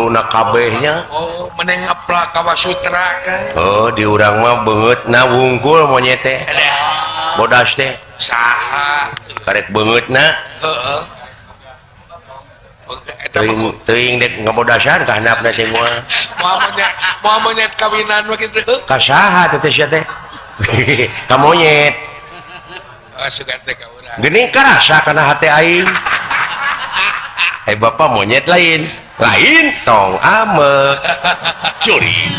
huluna kabehnya. Oh, mending ngeplak Kawasutra kan. Oh, di urang mah beungeutna wungkul monyet teh. Bodas teh. Saha? Karek beungeutna. Heeh. Teuing teuing dek ngabodasan ka handapna teh moal. Moal monyet kawinan mah kitu. Ka saha teh sia teh? Ka monyet. Oh, sugan teh ka urang. Geuning karasa kana hate aing. Eh, bapak monyet lain. Lain tong ame. Curi.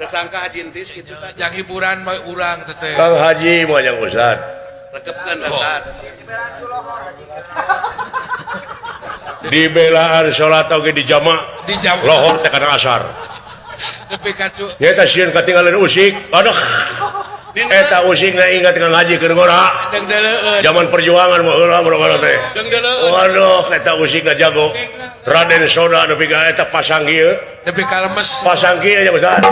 Tersangka Haji Entis gitu tah. Yang hiburan mah urang teh. Kang Haji mah yang Ustad. Rekepkeun rentan. Dibelaan salat oge di jama. Di jama. Lohor teh kana asar. Nepi ka cu. Nya eta sieun katinggalan usik. Aduh. Eta usik na ingat ka ngaji keur ngora. Deung-deleueun. Zaman perjuangan mah heula mah teh. Deung-deleueun. Waduh, eta usik na jago. Raden Soda nepi ka eta pasang kieu. Nepi ka lemes. Pasang kieu nya Ustad.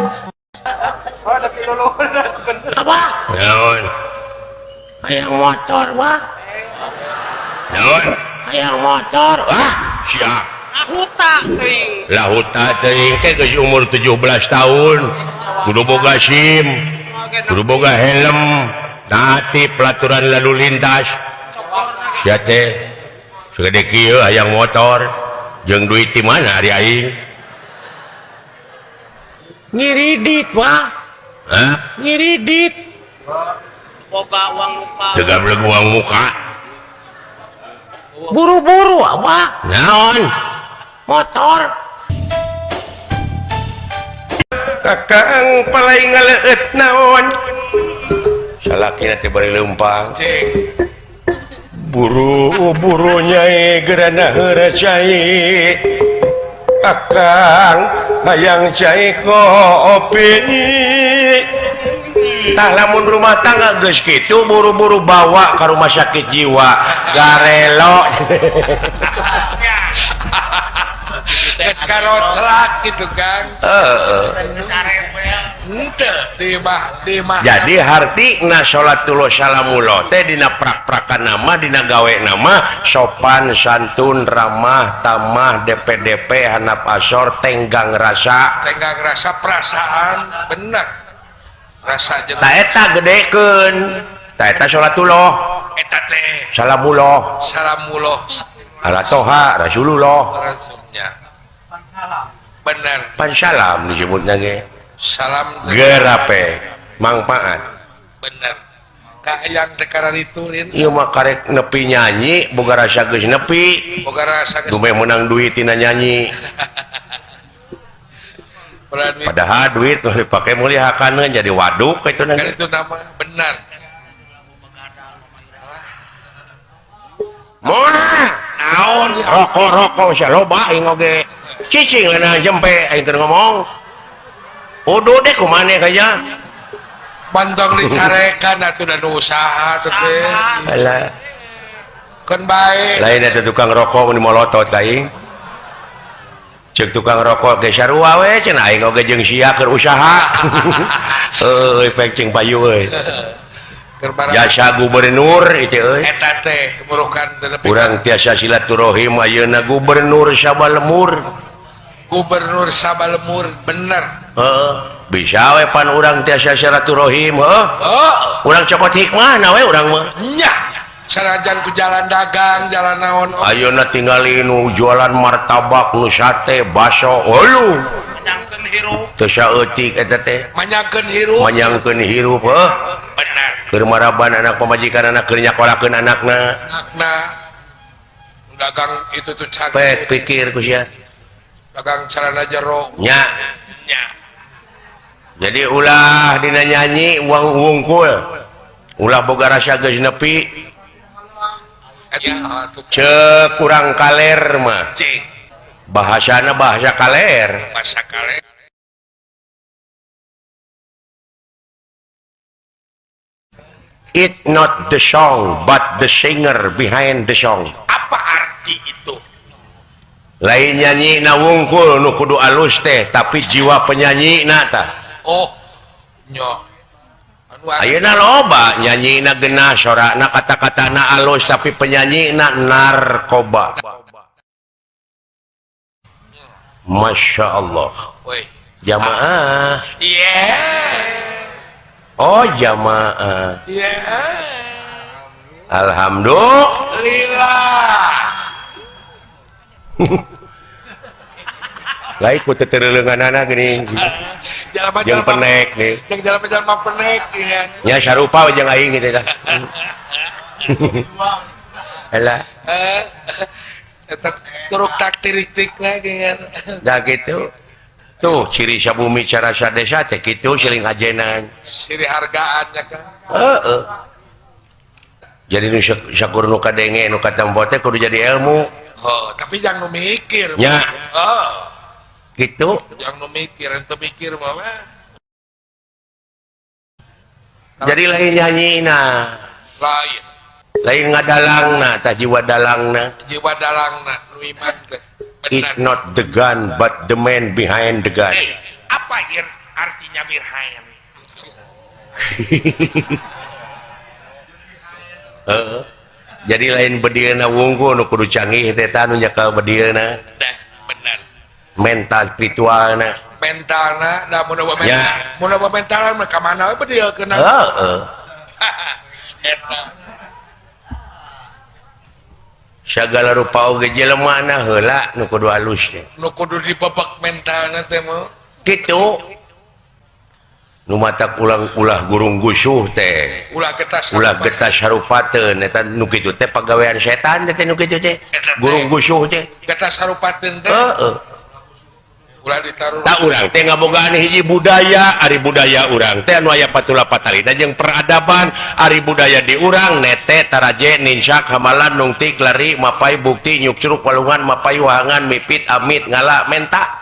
Apa? Naon? Hayang motor mah. Naon? Hayang motor. Ah, siap. Lahuta teuing. Lahuta teuing teh geus umur 17 tahun. Kudu boga SIM, kudu boga helm, taati pelaturan lalu lintas. Sia teh segede kieu hayang motor, jeung duit di mana ari aing? Ngiridit mah. Hah? Ngiridit. Boga uang muka. Teu gablek uang muka. Buru-buru apa? Naon? Motor. Kakang palai ngaleut naon? Salakina teh bari leumpang. Cing. Buru-buru nyai gerana heura cai. Kakang hayang cai kopi. Tah lamun rumah tangga geus kitu buru-buru bawa ka rumah sakit jiwa. Garelo. Geus karoclak gitu kan. Heeh. Henteu di mah di mah. Jadi hartina salatullah salamullah teh dina prak-prakan nama dina gawe nama sopan santun ramah tamah DPDP hanap asor tenggang rasa. Tenggang rasa perasaan bener. Rasa jeung ta eta gedekeun. Ta eta salatullah. Eta teh salamullah. Salamullah. Ala toha Rasulullah. Rasulnya. Bener. Pansalam disebutna ge. Salam gerape mangpaat. Bener. Ka yang teh kararituin. Ieu mah karek nepi nyanyi boga rasa geus nepi. Boga rasa geus dumeh meunang duit tina nyanyi. Padahal duit nu dipake meuli hakaneun jadi waduk kitu na. Kan itu nama benar. Moal naon rokok-rokok sia loba aing oge. Cicing leunah jempe aing keur ngomong. Uduh deh kumaneh kaya. Pantong dicarekan atuh da nu usaha teh. Alah. Keun bae. Lain eta tukang rokok mun molotot ka aing. Ceuk tukang rokok ge sarua we cenah aing oge jeung sia keur usaha. Heueuy pek cing payu euy. Jasa gubernur itu euy. Eta teh murukan teh nepi. Urang tiasa silaturahim ayeuna gubernur Sabalemur. Gubernur Sabalemur bener. Heeh, bisa we pan urang tiasa silaturahim heuh. Heeh. Urang cokot hikmah na we urang mah. Nya. Sanajan ku jalan dagang, jalan naon. Ayeuna tingali nu jualan martabak, nu sate, baso, oluh. Manyangkeun hirup. Teu saeutik eta teh. Manyangkeun hirup. Manyangkeun hirup heuh. Bener. Keur maraban anak pamajikan anak keur nyakolakeun anakna. Anakna. Dagang itu tuh cantik. Pek pikir ku sia. Dagang celana jero. Nya. Nya. Jadi ulah dina nyanyi uang wungkul. Ulah boga rasa geus nepi. Ceuk urang kaler mah. Bahasana bahasa kaler. Bahasa kaler. It not the song but the singer behind the song. Apa arti itu? Lain nyanyi na wungkul nu kudu alus teh tapi jiwa penyanyi na tah. Oh, nyo. Ayeuna loba nyanyi na genah sorana kata-katana alus tapi penyanyi na narkoba. Masya Allah. Jamaah. Yeah. Oh jamaah. Yeah. Alhamdulillah. Lain ku tetereleungan geuning. Jeung penek nih. Jeung jalma-jalma penek ya. Nya sarupa jeung aing kitu tah. Helah. Eta turuk taktik-tikna geuningan. Da kitu. Tuh ciri sabumi cara sadesa teh kitu siling hajenan. Siri hargaan nya kan. Heeh. Jadi nu sakur nu kadenge nu katempo teh kudu jadi ilmu. Oh, tapi jangan nu mikir. Nya. Oh. Gitu. Jangan nu mikir, ente mikir mah. Jadi lain nyanyina. Lain. Lain ngadalangna tah jiwa dalangna. Jiwa dalangna nu iman teh. It's not the gun but the man behind the gun. Hey, apa artinya behind? Jadi lain bedilna wungkul nu kudu canggih teh tah nu nyekel bedilna. Dah, bener. Mental spiritualna. Mentalna da mun eueuh mental. Mun eueuh mental mah ka mana we bedil keuna. Heeh. Eta. Sagala rupa oge jelema na heula nu kudu alus teh. Nu kudu dibebek mentalna teh mah. Kitu. Nu matak ulang-ulah gurung gusuh teh. Ulah getas. Ulah getas harupateun eta nu kitu teh pagawean setan teh nu kitu teh. Gurung gusuh teh. Getas harupateun teh. Heeh. Ulah ditaruh. Tah urang teh ngabogaan hiji budaya, ari budaya urang teh anu aya patula patalina jeung peradaban, ari budaya di urang nete taraje ninsak hamalan nungtik lari mapai bukti nyukcruk walungan mapai wahangan mipit amit ngala menta.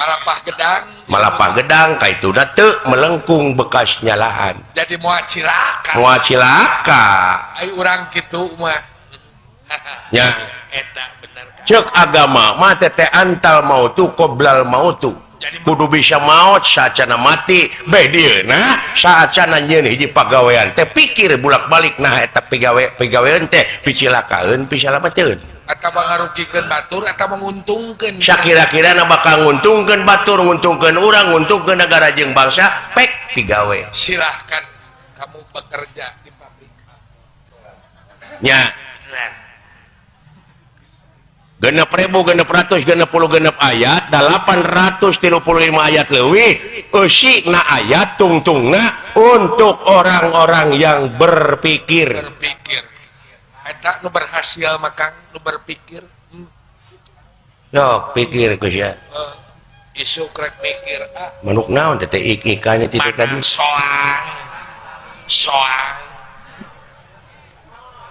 Malapah gedang. Malapah gedang kaituna teu melengkung bekas nyalahan. Jadi moal cilaka. Moal cilaka. Ai urang kitu mah. Nya. Eta bener. Cek agama mah teh antal mautu qoblal mautu. Kudu bisa maot saacana mati. Beh dieuna saacana nyieun hiji pagawean teh pikir bulak-balik nah eta pigawean teh picilakaeun pisalamateun. Atau ngarugikeun batur atau menguntungkeun. Sakira-kira na bakal nguntungkeun batur, nguntungkeun urang, nguntungkeun negara jeung bangsa, pek pigawe. Silahkan kamu bekerja di pabrik. Nya. 6.666 ayat 835 ayat leuwih eusina ayat tungtungna untuk orang-orang yang berpikir. Berpikir. Eta nu berhasil mah Kang, nu berpikir. Sok pikir geus ya. Isu krek mikir ah. Manuk naon teh ik-ikannya teh tadi? Soang. Soang.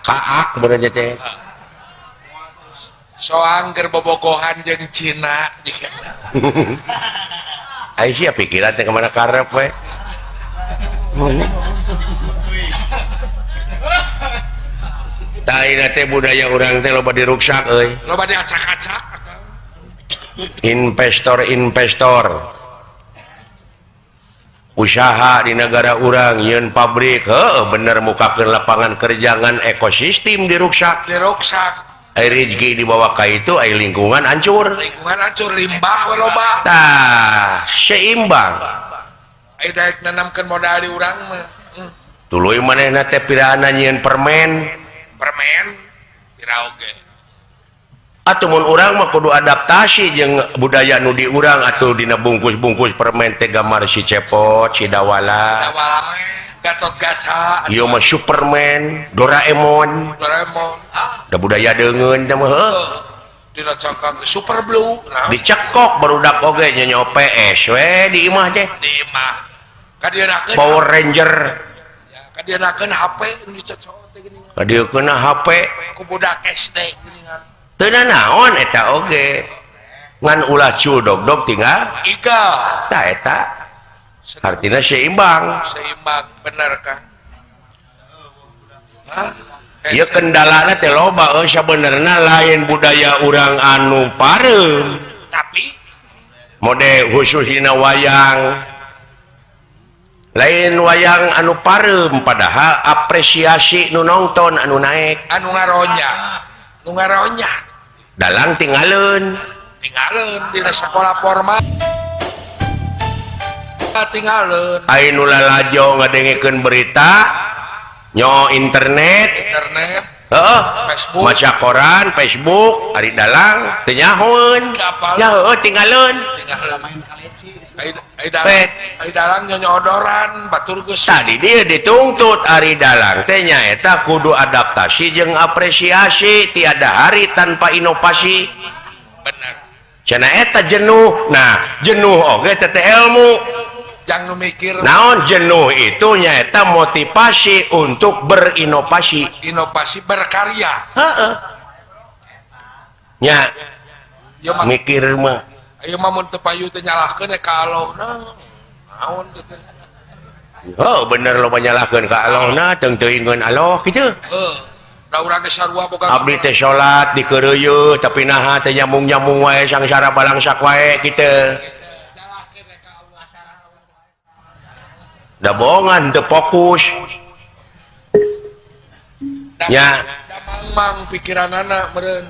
Kaak bener teh. Soang keur bobogohan jeung Cina. Ai sia pikiran teh ka mana karep we. Tah teh budaya urang teh loba diruksak euy. Loba diacak-acak. Investor-investor usaha di negara urang nyieun pabrik, heueuh bener mukakeun lapangan kerja ngan ekosistem diruksak. Diruksak. Ai rezeki dibawa ka itu ai lingkungan hancur. Lingkungan hancur limbah we loba. Tah, seimbang. Ai daek nanamkeun modal di urang mah. Tuluy manehna teh piraana nyieun permen. Permen pira oge. Atuh mun urang mah kudu adaptasi jeung budaya nu di urang atuh dina bungkus-bungkus permen teh gambar si Cepot, si Dawala. Dawala Gatot Kaca. Ieu mah Superman, Doraemon. Doraemon. Ah. Da budaya deungeun teh mah heuh. Dina cangkang Super Blue. Dicekok barudak oge nyenyo PS we di imah teh. Di imah. Kadieunakeun Power Ranger. Ya, kadieunakeun HP nu dicocok teh geuningan. Kadieukeun HP ku budak SD geuningan. Teu nanaon eta oge. Ngan ulah cul dog-dog tinggal iga. Tah eta. Artinya seimbang. Seimbang bener kan. Ieu kendalana teh loba euy sabenerna lain budaya urang anu pareum. Tapi mode khusus dina wayang. Lain wayang anu pareum padahal apresiasi nu nongton anu naek. Anu ngaronya. Nu ngaronya. Dalang tinggalin. Tinggalin dina sekolah formal tinggalin. Aya nu lalajo ngadengekeun berita nyo internet heeh Facebook. Maca koran Facebook ari dalang teu nyahoeun ya heueuh tinggalin. Ai dalang nyonyodoran batur geus. Tadi dia dituntut ari dalang teh nyaeta kudu adaptasi jeung apresiasi tiada hari tanpa inovasi. Bener. Cenah eta jenuh. Nah, jenuh oge teh ilmu. Jangan mikir naon jenuh itu nyaeta motivasi untuk berinovasi. Inovasi berkarya. Heeh. Nya mikir mah. Ayo mah mun teu payu teh nyalahkeun ka Allah. Naon teh. Oh, bener loba nyalahkeun ka Allah na teu teuingeun Allah kitu. Heuh. Da urang geus sarua boga. Abdi teh salat dikeureuyeut tapi naha teh nyambung-nyambung wae sangsara balangsak wae kitu. Da bohongan teu fokus. Nya mang pikiranana meureun.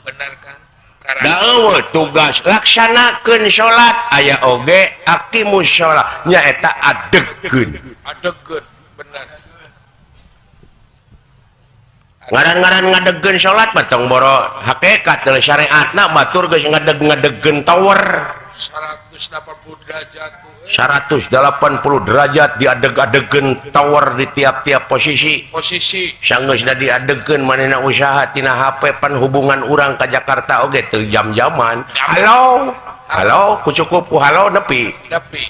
Bener kan? Da eueuh tugas laksanakeun salat aya oge aqimus shalah nyaeta adegkeun. Adegkeun bener. Ngaran-ngaran ngadegkeun salat mah tong boro hakikat deui syariatna batur geus ngadeg-ngadegkeun tower. 180 derajat. 180 derajat diadeg-adegkeun tower di tiap-tiap posisi. Posisi. Sanggeusna diadegkeun manehna usaha tina HP pan hubungan urang ka Jakarta oge teu jam-jaman. Halo, halo, ku cukup ku halo nepi. Nepi.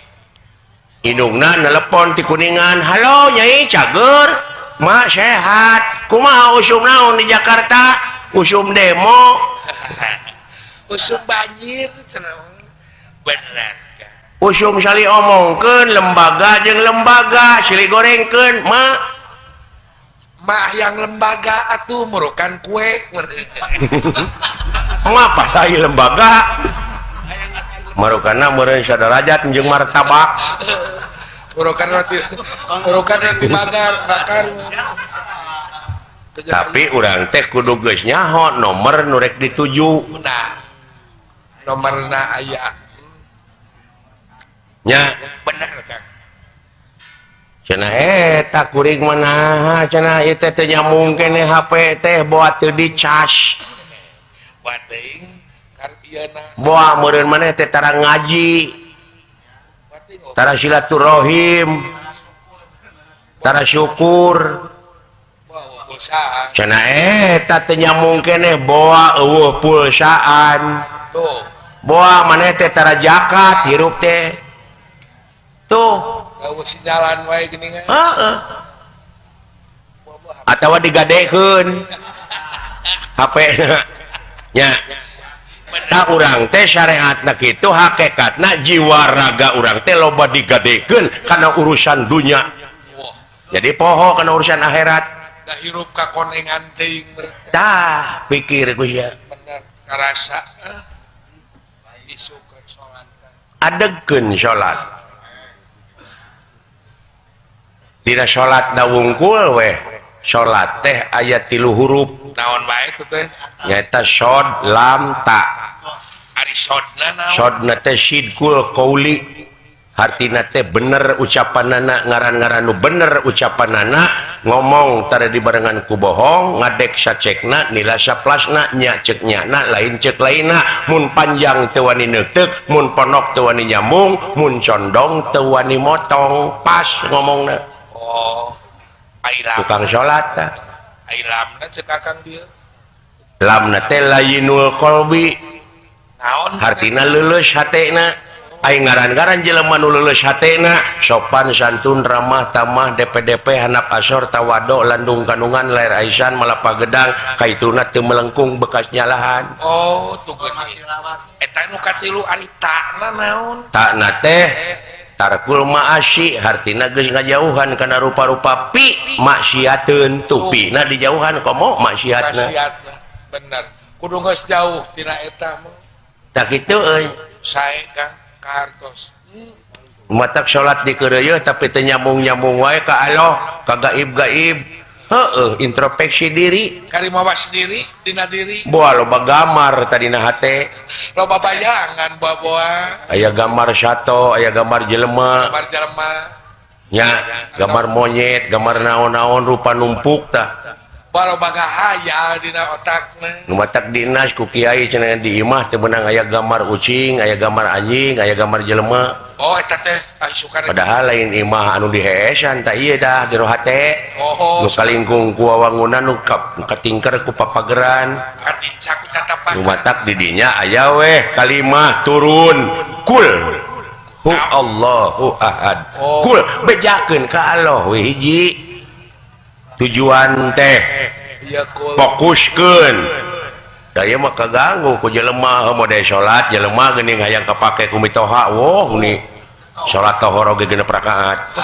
Indungna nelepon ti Kuningan, "Halo Nyai Cager, mak sehat. Kumaha usum naon di Jakarta? Usum demo." Usum banjir cenah. Bener. Usum sali omongkeun lembaga jeung lembaga silih gorengkeun mak. Mah yang lembaga atuh murukan kue. Mah lain lembaga. Marukanna meureun sadarajat jeung martabak. Murukan roti bakar bakar. Tapi urang teh kudu geus nyaho nomor nu rek dituju. Nah. Nomorna aya. Nya bener Kang. Cenah eta kuring mah naha cenah ieu teh teu nyambung keneh HP teh boa teu dicas. Boa teuing karbiana. Boa meureun maneh teh tara ngaji. Tara silaturahim. Tara syukur. Cenah eta teu nyambung keneh boa eueuh pulsaan. Tuh. Boa maneh teh tara zakat hirup teh. Tuh. Eueuh sinyalan wae geuningan. Heeh. Atawa digadekeun. HP-na. Nya. Ta urang teh syariatna kitu hakikatna jiwa raga urang teh loba digadekeun kana urusan dunya. Jadi poho kana urusan akhirat. Da hirup ka konengan teuing. Tah, pikir ku sia. Bener, karasa. Isukeun salat. Adegkeun salat. Dina salat da wungkul weh. Salat teh aya 3 huruf. Naon bae teh teh? Nyaeta shod lam ta. Ari sodna naon? Sodna teh sidqul qauli. Hartina teh bener ucapanana, ngaran-ngaran nu bener ucapanana, ngomong tara dibarengan ku bohong, ngadek sacekna, nila saplasna, nya ceuk nyana, lain ceuk lainna, mun panjang teu wani neuteuk, mun ponok teu wani nyambung, mun condong teu wani motong, pas ngomongna. Oh, ai lam. Tukang salat tah. Ai lamna ceuk akang dieu. Lamna teh layinul qalbi. Naon? Hartina leuleus hatena. Ai ngaran-ngaran jelema nu leuleus hatena, sopan santun ramah tamah DPDP handap asor tawado landung kandungan lair aisan malapa gedang kaituna teu melengkung bekas nyalahan. Oh, tuh geuning. Eta nu katilu ari takna naon? Takna teh tarkul ma'asi hartina geus ngajauhan kana rupa-rupa pi maksiateun tupina dijauhan komo maksiatna. Maksiatna bener. Kudu geus jauh tina eta mah. Tah kitu euy. Sae Kang. Kahartos. Matak salat dikeureuyeut tapi teu nyambung-nyambung wae ka Allah, ka gaib-gaib. Heeh, introspeksi diri. Kari mawas diri dina diri. Boa loba gambar tadina hate. Loba bayangan boa-boa. Aya gambar sato, aya gambar jelema. Gambar jelema. Nya, gambar monyet, gambar naon-naon rupa numpuk tah. Loba ngahayal dina otakna. Nu matak dinas ku kiai cenah di imah teu meunang aya gambar ucing, aya gambar anjing, aya gambar jelema. Oh eta teh asukan. Padahal lain imah anu diheesan tah ieu tah jero hate. Oh, nu kalingkung ku wawangunan nu katingker ku papageran. Katincak ku tatapan. Nu matak di dinya aya weh kalimah turun kul hu Allahu ahad. Oh. Kul bejakeun ka Allah we hiji. Tujuan teh ya, fokuskeun. Da ieu mah kaganggu ku jelema mode salat jelema geuning hayang kapake ku mitoha woh ni salat tohor oge 6 rakaat.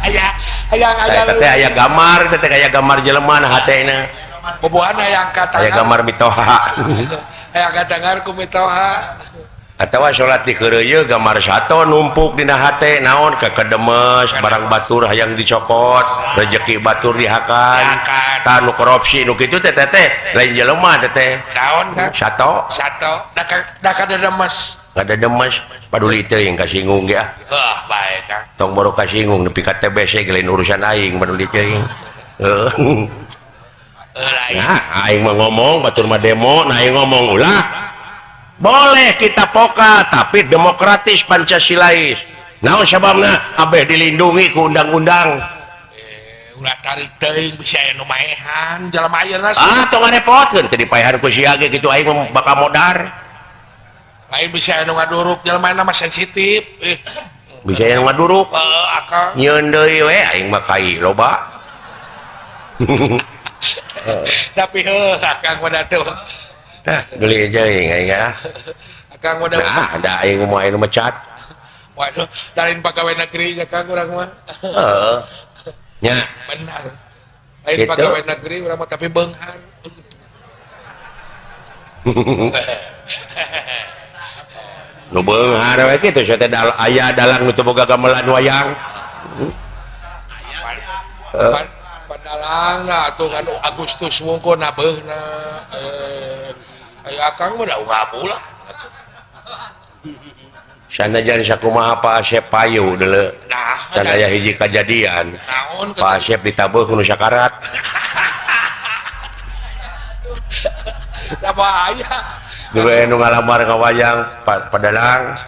Aya hayang aya teh aya gambar teh aya gambar jelema na hatena. Bobohan hayang katangar. Aya gambar mitoha. Hayang katangar ku mitoha. Atawa salat di keureuyeun gambar sato numpuk dina hate naon kekedemes barang batur hayang dicokot rejeki batur dihakan tah nu korupsi nu kitu teh teh lain jelema teh teh naon Kang sato sato da kadedemes kadedemes paduli teuing kasinggung ge ah heuh bae Kang tong boro kasinggung nepi ka TBC ge lain urusan aing paduli teuing heuh nah aing mah ngomong batur mah demo nah aing ngomong ulah boleh kita poka tapi demokratis Pancasilais. Naon sababna abeh dilindungi ku undang-undang. Ulah tarik teuing bisa aya nu maehan jelema ayeuna. Ah tong ngarepotkeun teu dipaehan ku sia ge kitu aing bakal modar. Lain bisa aya nu ngaduruk jelema mah sensitif. Bisa aya nu ngaduruk. Heeh akang. Nyieun deui we aing mah kai loba. Tapi heuh akang mah teu. Nah, beli aja aing ah. Akang udah. Nah, ada aing mau aing mecat. Waduh, lain pegawai negeri ya Kang urang mah. Heeh. Nya. Benar. Lain gitu. Pegawai negeri urang mah tapi beunghar. Nu beunghar we kitu sia teh aya dalang nu teu boga gamelan wayang. Heeh. Padalang nah atuh kan Agustus wungkul nabeuna. Ayo akang mah da ngabu lah. Sanajan sakumaha Pak Asep payu deuleu. Nah, can aya hiji kajadian. Naon Pak Asep ditabeuh ku nu sakarat. Da bahaya. Dulu nu ngalamar ka wayang padalang.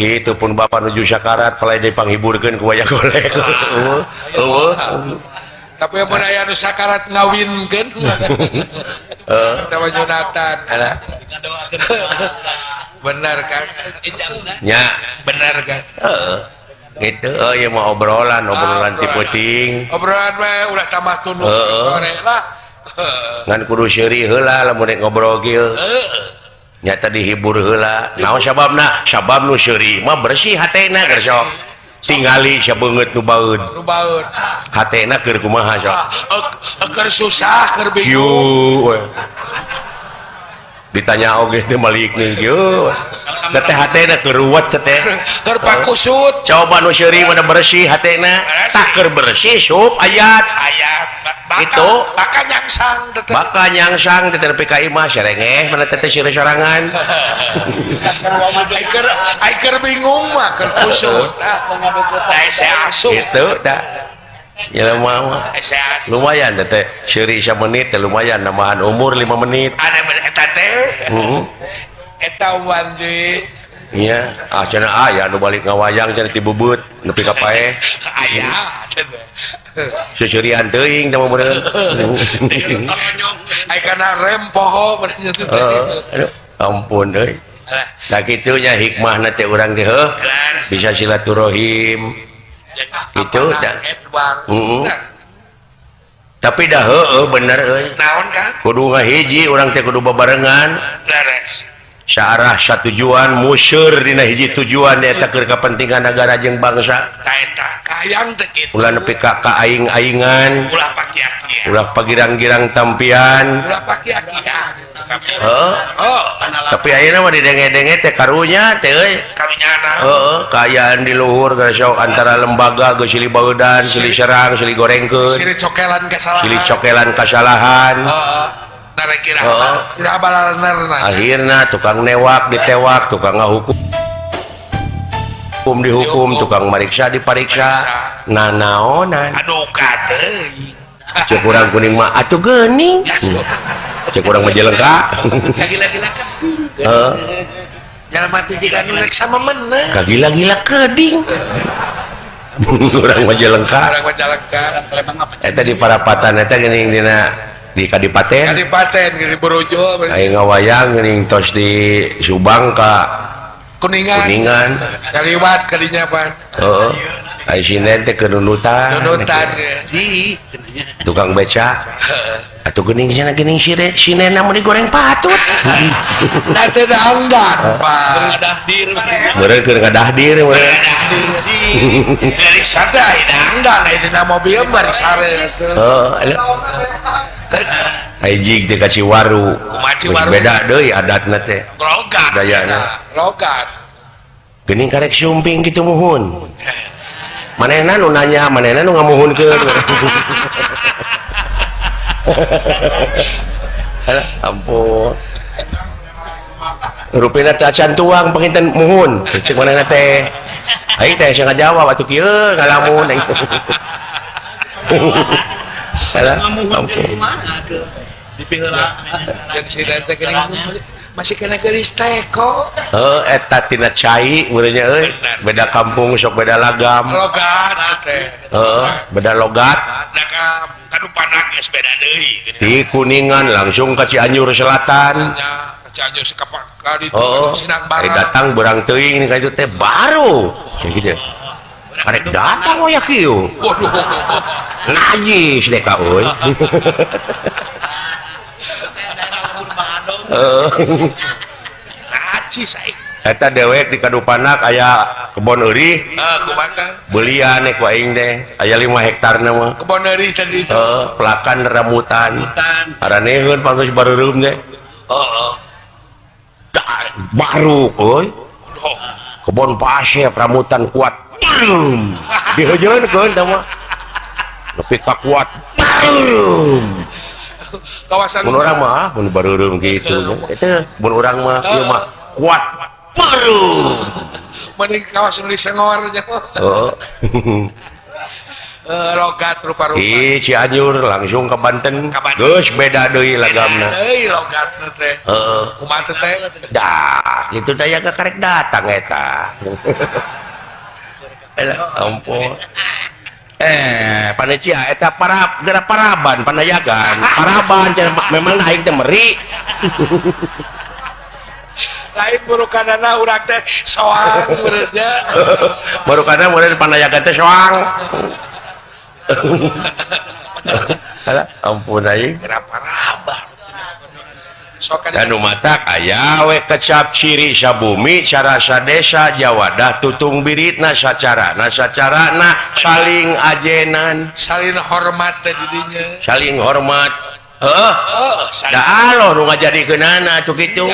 Itu pun bapak nuju sakarat palai dipanghiburkeun ku wayang golek. Eueuh. Tapi mun aya nu sakarat ngawinkeun. Heeh. Eta mah Jonathan. Benar kan? Nya, benar kan? Heeh. Gitu ieu mah obrolan, obrolan ti peuting. Obrolan we ulah tambah tunduk sore lah. Ngan kudu seuri heula lamun rek ngobrol kieu. Heeh. Nyata dihibur heula. Naon sababna? Sabab nu seuri mah bersih hatena keur sok. Tingali sabeungeut nu baeud. Nu baeud. Hatena keur kumaha sok? Keur susah, keur bingung. Kieu. Ditanya oge teh malik nih kieu. Teh hatena keur ruwet teh. Keur pakusut. Coba nu seuri mah bersih hatena. Tah keur bersih sup ayat. Ayat. Itu baka nyangsang teh. Baka nyangsang teh nepi ka imah serengeh mana teh seuri sorangan. Ai keur bingung mah keur kusut. Nah, saya asup. Gitu dah. Ya mah. Lumayan teh seuri samenit teh lumayan nambahan umur 5 menit. Ada eta teh. Heeh. Eta wanji. Iya, ah cenah aya nu balik ngawayang cenah ti bubeut nepi ka paeh. Aya. Seuseurian teuing teh mah meureun. Ai kana rem poho meureun teh. Aduh, ampun euy. Nah kitu nya hikmahna teh urang teh heuh. Bisa silaturahim. Kitu dah. Heeh. Tapi dah heueuh bener euy. Naon Kang? Kudu ngahiji urang teh kudu babarengan. Leres. Saarah satujuan museur dina hiji tujuan eta keur kapentingan nagara jeung bangsa. Ta eta kahayang teh kitu. Ulah nepi ka kaaing-aingan, ulah pakia-kia. Ulah pagirang-girang tampian. Ulah pakia-kia. Heeh. Oh, tapi ayeuna mah didenge-denge teh karunya teh euy. Karunyana. Heeh, kaayaan di luhur geus sok antara lembaga geus silih baeudan, silih serang, silih gorengkeun. Silih cokelan kasalahan. Silih cokelan kasalahan. Heeh. Akhirna tukang newak ditewak, tukang ngahukum dihukum, tukang mariksa dipariksa, nanaonan. Aduh kadeuing. Cek urang kuning mah atuh geuning. Cek urang mah jelengka. Kagila-gila kan. Heeh. Jalma teh jiga nu rek sama menang. Kagila-gila keuding. Urang mah jelengka. Urang mah jelengka. Eta di parapatan eta geuning dina di Kadipaten. Kadipaten geuning borojol. Aing ngawayang geuning tos di Subang ka Kuningan. Kuningan. Kaliwat kadinya pan. Heeh. Ai sinen teh keur nunutan. Nunutan ge. Tukang beca. Atuh geuning cenah geuning sinena mun digoreng patut. Da teh dangdan, Pak. Dahdir. Meureun keur ngadahdir meureun. Dari sada dangdan aya dina mobil bari sare atuh. Heeh. Ai jig teh ka Ciwaru. Kumaha Ciwaru? Beda deui adatna teh. Logat. Budayana. Logat. Geuning karek sumping kitu muhun. Manehna nu nanya, manehna nu ngamuhunkeun. Alah, ampun. Rupina teh acan tuang panginten muhun. Cek manehna teh. Aing teh sia ngajawab atuh kieu ngalamun aing. Alah, ampun. Jeung si teh geuning masih kena geulis teko. Heuh, eta tina cai meureunnya euy. Beda kampung sok beda lagam. Logat teh. Heeh, beda logat. Da ka kadupanak geus beda deui. Di Kuningan langsung ka Cianjur Selatan. Nya, ka Cianjur sekapak ka ditu Sinang Barang. Datang berang teuing ka itu teh baru. Gitu. Karek datang we kieu. Waduh. Najis deh ka euy. Najis aing. Eta dewek di Kadupanak aya kebon eurih. Heeh, kumaha? Belian ku aing teh aya 5 hektar na mah. Kebon eurih tadi itu. Heeh, pelakan rambutan. Araneheun pangeus bareureum teh. Heeh. Baru euy. Kebon pasir rambutan kuat. Barum. Diheujeunkeun teh mah. Nepi ka kuat. Barum. Kawasan mun urang mah mun bareureum kitu. Eta mun urang mah ieu mah kuat. Baru. Mending kawasan di Sengor nya. Heeh. Logat rupa-rupa. Ih, Cianjur langsung ke Banten. Geus beda deui lagamna. Deui logatna teh. Heeh. Kumaha teh? Dah, kitu daya ka karek datang eta. Alah, ampun. Panecia eta para geura paraban panayagan. Paraban cenah memang aing teh meri. Lain burukanana urang teh soang meureun nya. Burukana meureun panayagan teh soang. Alah, ampun aing. Geura paraban. Sok Anu matak aya we kecap ciri sabumi sarasa desa jawadah tutung biritna sacarana sacarana saling ajenan saling hormat teh di dinya saling hormat heeh da aloh nu ngajadikeunana atuh kitu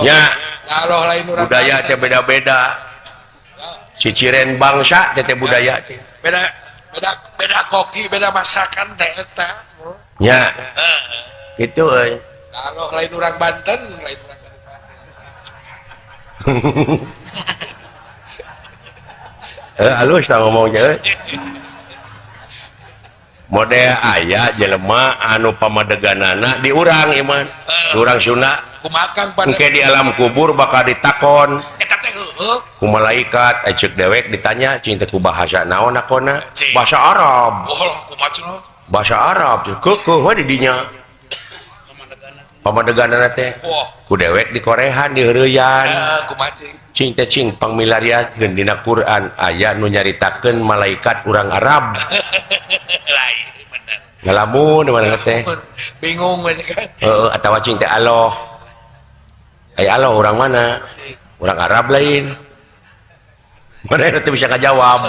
nya da aloh lain urang budaya teh beda-beda ciciren bangsa teh teh budaya teh beda beda beda koki beda masakan teh eta nya gitu euy. Aloh lain urang Banten, lain urang Halus tah ngomong euy. Model aya jelema anu pamadeganana di urang ieu mah. Di urang Sunda. Kumaha Kang pada Engke di alam kubur bakal ditakon. Eta teh heueuh. Ku malaikat ceuk dewek ditanya cing teh ku bahasa naon nakona? Bahasa Arab. Oh, kumaha cenah? Bahasa Arab keukeuh we di dinya. Pamadeganana teh ku dewek di korehan di heureuyan. Kumaha cing? Cing teh cing pangmilariakeun dina Quran aya nu nyaritakeun malaikat urang Arab. Lain bener. Ngalamun mana teh? Bingung we kan. Heeh, atawa cing teh aloh. Ai Allah orang mana? Orang Arab lain. Mana teu bisa ngajawab.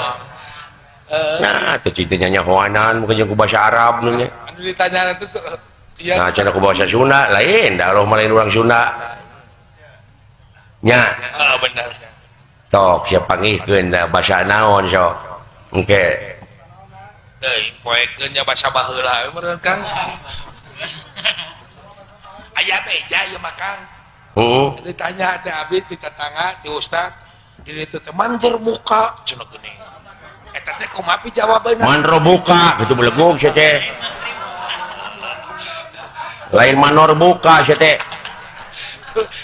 Nah, teu citanya nyahoanan mungkin jeung ku bahasa Arab nya. Anu ditanya itu iya. Nah, cenah ku bahasa Sunda lain, da Allah mah lain urang Sunda. Nya. Heeh, bener. Tok sia pangihkeun da basa naon sok. Engke. Teuing poekeun nya basa baheula meureun Kang. Aya beja ieu mah Kang. Heeh. Ditanya teh abdi ti tetangga ti ustad di ditu teh manjer muka cenah geuning. Eta teh kumaha pi jawabeunna? Manro buka kitu belegug sia teh. Lain manor buka sia teh.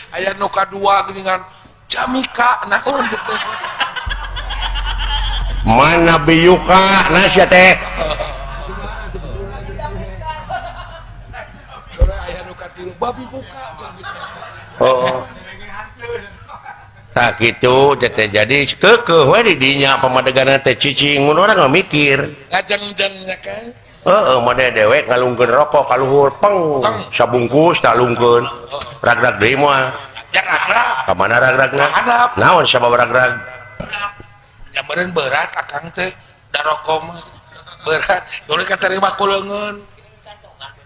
Aya nu kadua geuningan jamika naon gitu. Mana biyuka na sia teh. Aya nu katilu babi buka. Oh. Tak gitu teh jadi keukeuh we di dinya pamadegan teh cicing mun urang mah mikir. Ngajengjeng nya kan. Heeh, made dewek ngalungkeun rokok ka luhur peng sabungkus talungkeun. Ragrag deui moal. Ya ragrag. Ka mana ragragna? Naon sabab ragrag? Ya meureun berat akang teh da rokok mah berat. Tuluy katarima ku leungeun.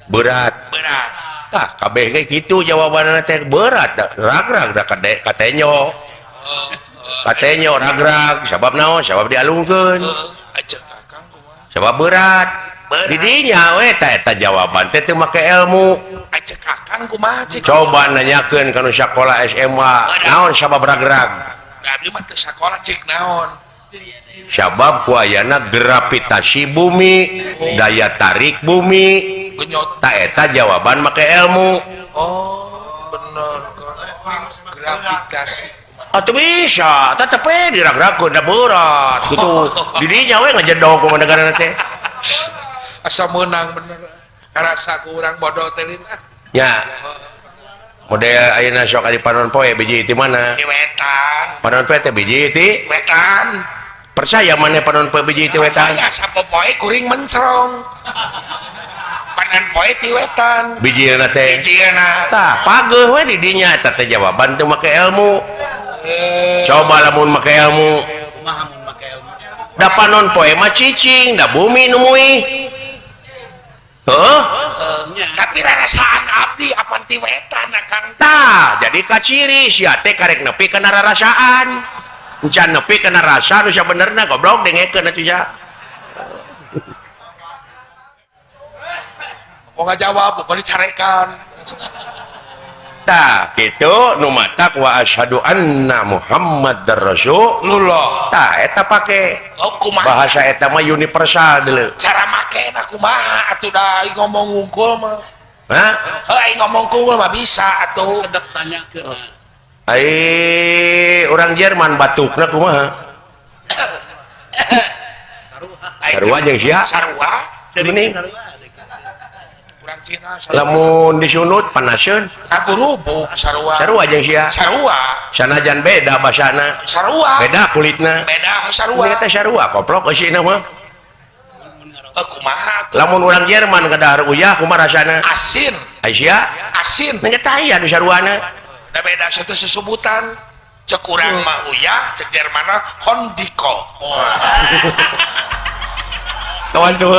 Berat. Berat. Tah kabeh ge kitu jawabanna teh berat ragrag da katenyo. Katenyo ragrag sabab naon? Sabab dialungkeun. Heeh, akang kumaha? Sabab berat. Didinya we ta eta jawaban teh teu make ilmu. Acek akang kumaha cik? Coba nanyakeun ka nu sakola SMA, naon sabab ragrag? Abdi mah teu sakola cik naon? Sabab ku ayana gravitasi bumi, daya tarik bumi. Genyot. Ta eta jawaban make ilmu. Oh, bener gravitasi. Atuh bisa, tetep we diragragkeun da berat kitu. Didinya we ngajedog kumaha negara teh. Asa meunang bener. Karasa ku urang bodoh teh lin ah. Nya. Model ayeuna sok ari panon poe biji ti mana? Ti wetan. Panon poe teh biji ti wetan. Percaya maneh panon poe biji ti wetan? Percaya sapopoe kuring mencrong. Panon poe ti wetan. Bijina teh. Bijina. Tah, pageuh we di dinya eta teh jawaban teu make ilmu. Coba lamun make ilmu. Kumaha mun make ilmu? Da panon poe mah cicing, da bumi nu muih. Heeh. Tapi rarasaan abdi apan ti wetan akang. Tah, jadi kaciri sia teh karek nepi kana rarasaan. Encan nepi kana rasa nu sabenerna goblok dengekeun atuh sia. Kok ngajawab, kok dicarekan. Tah, kitu nu matak wa asyhadu anna Muhammadar Rasulullah. Tah, eta pake. Oh, kumaha? Bahasa eta mah universal deuleu. Cara makena kumaha atuh da aing ngomong ngungkul mah. Hah? Heuh, aing ngomong ngungkul mah bisa atuh. Sedep tanyakeun. Ai urang Jerman batukna kumaha? Sarua jeung sia. Sarua. Mending urang Cina sarua. Lamun disunut panaseun. Aku rubuk sarua. Sarua jeung sia. Sarua. Sanajan beda basana. Sarua. Beda kulitna. Beda sarua. Eta sarua koplok eusina mah. Kumaha atuh? Lamun urang Jerman kadahar uyah kumaha rasana? Asin. Ai sia? Asin. Nya tah aya nu saruana. Da beda satu sesebutan. Cek urang mah uyah, cek Jerman mah hondiko. Kawan tuh,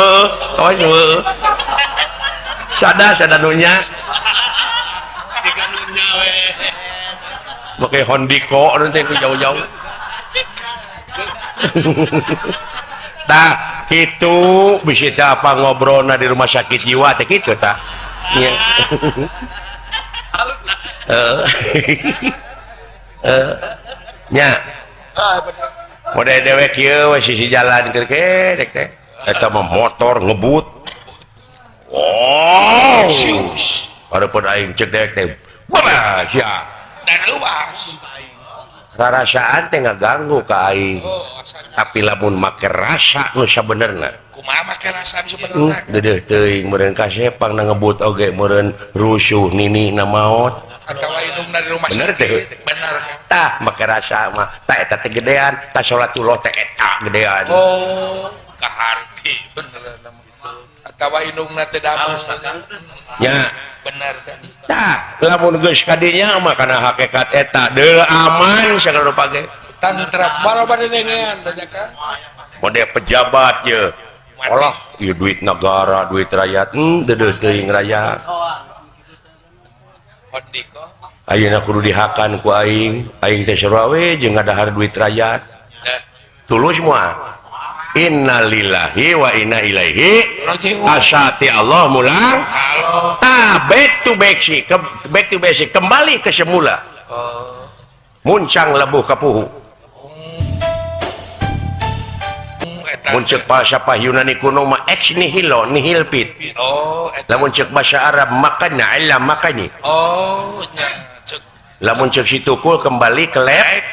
kawan tuh. Sada sada nunya. Tiga nunya we. Make hondiko nu teh jauh-jauh. Tah, kitu bisi teh apa ngobrolna di rumah sakit jiwa teh kitu tah. Nya. Nya. Model dewek ieu we sisi jalan keur dek teh. Eta mah motor ngebut. Oh. Hareupeun aing cek dewek teh. Babah sia. Dan luas. Rarasaan teh ngaganggu ka aing. Tapi lamun make rasa nu sabenerna. Kumaha make rasa nu sabenerna? Geudeuh teuing meureun kasepang na ngebut oge meureun rusuh nini na maot. Atawa indungna di rumah bener sakit. Teh. Bener. Tah make rasa mah tah eta teh gedean, tah salatullah teh eta gedean. Oh, kaharti bener. Atawa indungna teh damang. Nya bener kan. Tah, lamun geus kadinya mah kana hakikat eta deul aman sagala rupa ge. Tantram loba denengean teh Kang. Mode pejabat ye. Olah, ieu duit negara, duit rakyat, deudeuh teuing rakyat. Ayeuna kudu dihakan ku aing, aing teh sarua we jeung ngadahar duit rakyat. Tulus moal. Innalillahi wa inna ilaihi raji'un. Asati Allah mulang. Halo. Ah, back to basic, back to basic, kembali ke semula. Oh. Muncang lebuh kapuhu. Eta Mun ceuk bahasa Yunani kuno mah ex nihilo nihil fit. Oh, eta. Lamun ceuk bahasa Arab makana illa makani. Oh, nya ceuk. Lamun ceuk si tukul kembali ke lab.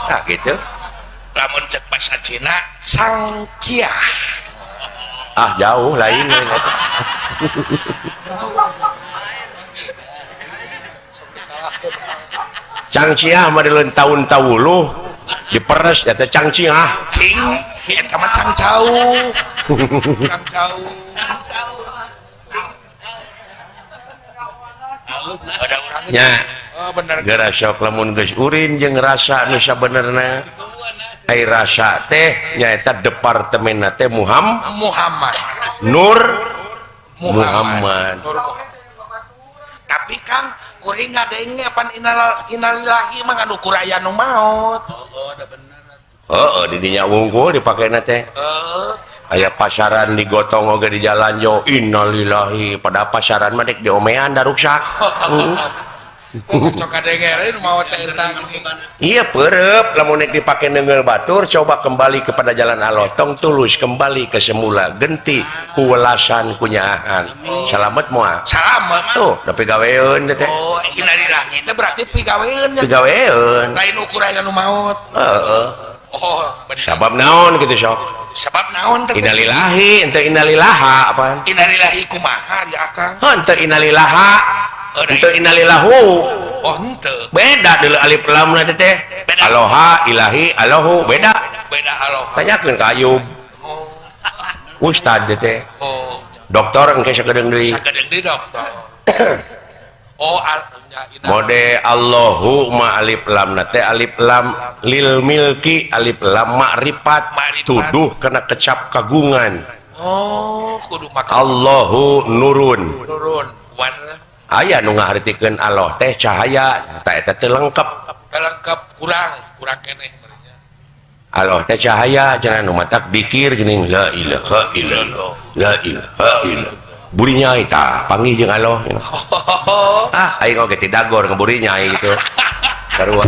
Ah, gitu. Lamun ceuk bahasa Cina sang cia. Ah, jauh lain. Cangciah mah dileun taun tawuluh diperes eta cangciah. Cing, eta mah cangcau. Cangcau. Ada urang nya. Oh, bener. Geura sok lamun geus urin jeung rasa nu sabenerna. Ai rasa teh nyaeta departemenna teh Muhammad. Nur Muhammad. Muhammad. Nur Muhammad. Tapi Kang, kuring ngadenge pan innalillahi mah nganu kuraya nu maot. Oh, da bener. Heeh, di dinya wungkul dipakena teh. Heeh. Aya pasaran digotong oge di jalan jo innalillahi pada pasaran mah dek diomean da ruksak. Sok kadengereun maot teh eta gini. Iya perep lamun nek dipake neunggeul batur coba kembali kepada jalan Allah tong tulus kembali ke semula genti kuwelasan kunyaahan. Salamet moal. Salamet. Tuh da pigaweun teh. Oh, innalillahi teh berarti pigaweun nya. Pigaweun. Lain ukur aya nu maot. Heeh. Oh, bener. Sabab naon kitu sok? Sabab naon teh? Innalillahi ente innalillaha apaan? Innalillahi kumaha ya Akang? Henteu innalillaha. Henteu innalillahu. Oh, henteu. Beda deuleu alif lam na teh. Beda. Aloha ilahi alohu beda. Beda aloha. Tanyakeun ka Ayub. Oh. Ustad teh. Oh. Dokter engke sakedeung deui. Sakedeung deui dokter. Oh, mode Allahu ma alif lam na teh alif lam lil milki alif lam ma'rifat tuduh kana kecap kagungan. Oh, kudu maka Allahu nurun. Nurun. Warna aya nu ngahartikeun Allah teh cahaya ta eta teh lengkap. Lengkap kurang keneh merenya. Allah teh cahaya cenah nu matak dikir geuning la ilaha illallah la ilaha illallah. Buri nyai tah panggih jeung Allah. Ah, aing oge ti dagor ngeburi nyai gitu. Sarua.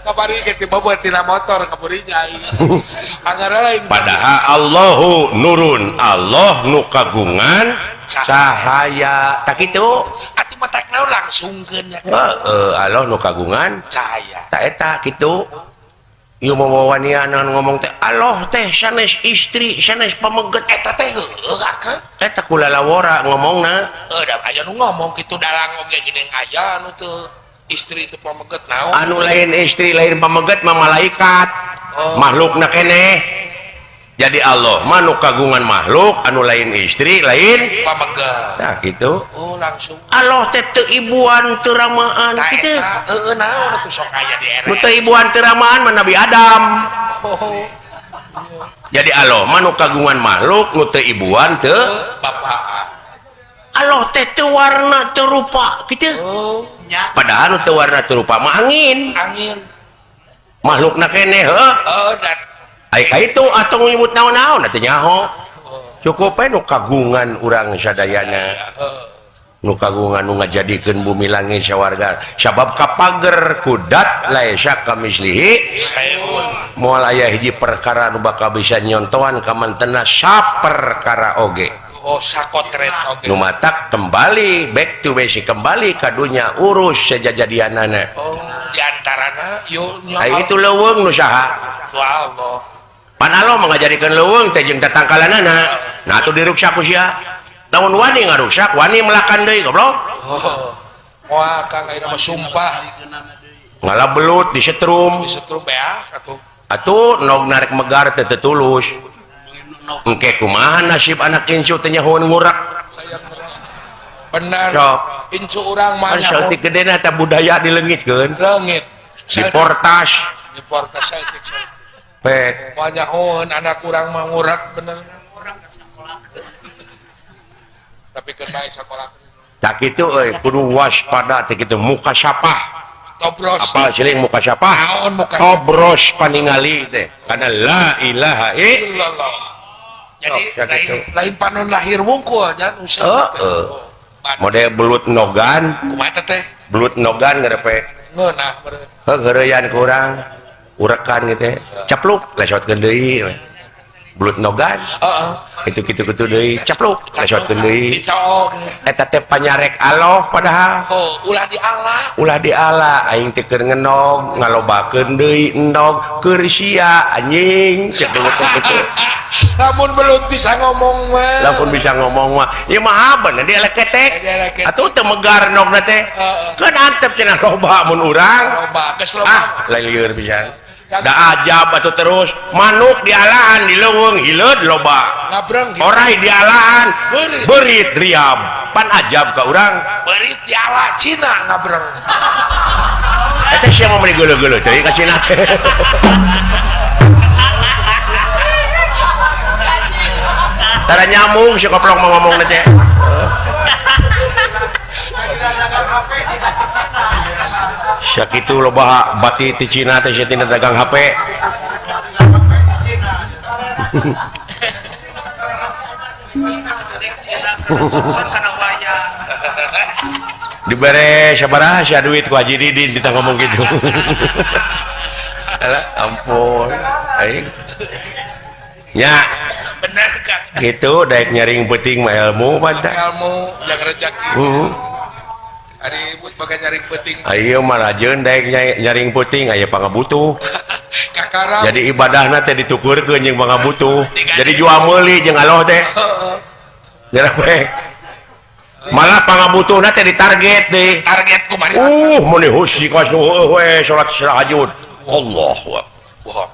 Kabari ge ti bobo tina motor ngeburi nyai. Anggar lain. Padahal Allahu nurun, Allah nu kagungan cahaya. Tak kitu. Atuh matak naon langsungkeun nya. Heeh, Allah nu kagungan cahaya. Ta eta kitu. Ieu mawanianan ngomong teh Allah teh sanes istri, sanes pameget eta teh heueuh akang. Eta kulalawora ngomongna. Heuh, da aya nu ngomong kitu dalang oge geuning aya nu teu istri teu pameget naon. Anu lain istri lain pameget mah malaikat. Oh. Makhlukna keneh. Jadi Allah mah nu kagungan makhluk anu lain istri lain pameget. Tah kitu. Oh, langsung. Allah teh teu ibuan teu ramaan kitu. Heeh, naon atuh sok aya di era. Nu teu ibuan teu ramaan mah Nabi Adam. Oh. Jadi Allah mah nu kagungan makhluk nu teu ibuan teu bapaan. Allah teh teu warna teu rupa kitu. Oh, nya. Padahal nu teu warna teu rupa mah angin. Angin. Makhlukna keneh heuh. Oh, dat ai ka itu atau nyebut naon-naon atuh nyaho. Cukup we nu kagungan urang sadayana. Nu kagungan nu ngajadikeun bumi langit sawarga. Sabab kapager kudat laisa kamislihi saeun. Moal aya hiji perkara nu bakal bisa nyontohan kamantena saperkara oge. Oh, sakotret oge. Nu matak kembali back to basic, kembali ka dunya urus sejajadianana. Oh, di antarana yo ai itu leuweung nu saha? Wa Allah. Pan Allah mangajadikeun leuweung teh jeung tatangkalanana. Nah atuh diruksak ku sia. Lamun wani ngaruksak, wani melakan deui goblok. Oh. Moal Kang ayeuna mah sumpah. Ngala belut disetrum. Disetrum beak atuh. Atuh nog narek megar teh teu tulus. Engke kumaha nasib anak incu teh nyahoan ngurak. Benar. Incu urang mah saeutik gedena eta budaya dileungitkeun. Leungit. Diportas. Diportas saeutik saeutik. Pek. Mah nyahoan anak urang mah ngurak bener. Tapi keun bae sakola. Tak kitu euy kudu waspada teh kitu muka sapah. Tobros. Apa siling muka siapa? Tobros paningali teh. Karena la ilaha illallah. Jadi lain panon lahir wungkul nya usia. Heeh. Model belut nogan. Kumaha teh? Belut nogan ngarepe. Ngeunah meureun. Heuh heureyan kurang. Urekan gitu teh. Capluk lesotkeun deui. Belut nogan. Heeh. Kitu-kitu kitu deui. Capluk lesotkeun deui. Dicoog. Eta teh panyarek aloh padahal. Oh, ulah diala. Ulah diala aing teh keur ngenog ngalobakeun deui endog keur sia anjing cek belut teh kitu. Lamun belut bisa ngomong mah. Lamun bisa ngomong mah ieu mah bener dieleketek. Atuh teu megar endogna teh. Keun antep cenah loba mun urang. Loba geus loba. Ah, lain lieur pisan. Da ajab atuh terus manuk dialaan di leuweung hileud loba. Orai dialaan beurit riam. Pan ajab ka urang. Beurit diala Cina ngabreng. Eta sia mah meuni geuleuh-geuleuh teuing ka Cina teh. Tara nyambung si koplok mah ngomongna teh. Sakitu loba bati ti Cina teh sia tina dagang HP. Dibere sabaraha sia duit ku Haji Didin kita ngomong gitu. Alah ampun. Aing. Nya. Bener kan? Gitu daek nyaring peuting mah ilmu pada. Ilmu yang rezeki. Ari ibut baga nyaring peuting. Ayo mah rajeun daek nyaring peuting aya pangabutuh. Kakara. Jadi ibadahna teh ditukurkeun jeung pangabutuh. Jadi jual meuli jeung aloh teh. Nyerah bae. Malah pangabutuhna teh ditarget deui. Target kumaha? Mun husi ka we salat tahajud. Allahu akbar.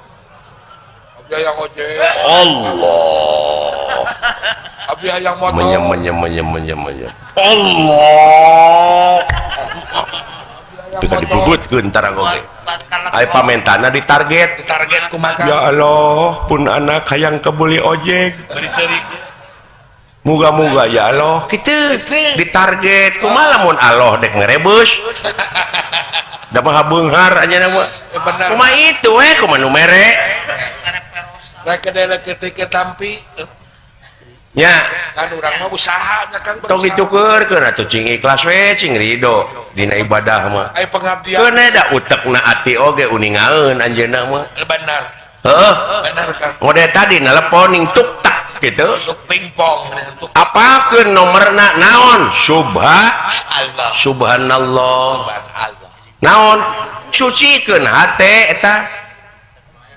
Abdi hayang ojek. Allah. Abdi hayang motor. Menyem. Allah. Pika dibubutkeun tarang oge. Aya pamentana ditarget. Ditarget kumaha? Ya Allah, pun anak hayang kebuli ojek. Muga-muga ya Allah kitu ditarget kumaha lamun Allah dek ngerebus. Da mah beunghar anjeunna mah. Kumaha itu we kumaha nu mere. Rek kedele ketika tampi. Nya kan urang mah usaha nya kan tong ditukeurkeun atuh cing ikhlas we cing ridho dina ibadah mah. Aya pengabdian. Keun da utekna ati oge uningaeun anjeunna mah. Benar. Heeh. Benar Kang. Model tadi nelepon ning tuk tak gitu. Tuk pingpong. Apakeun nomerna naon? Subhanallah. Subhanallah. Naon? Sucikeun hate eta.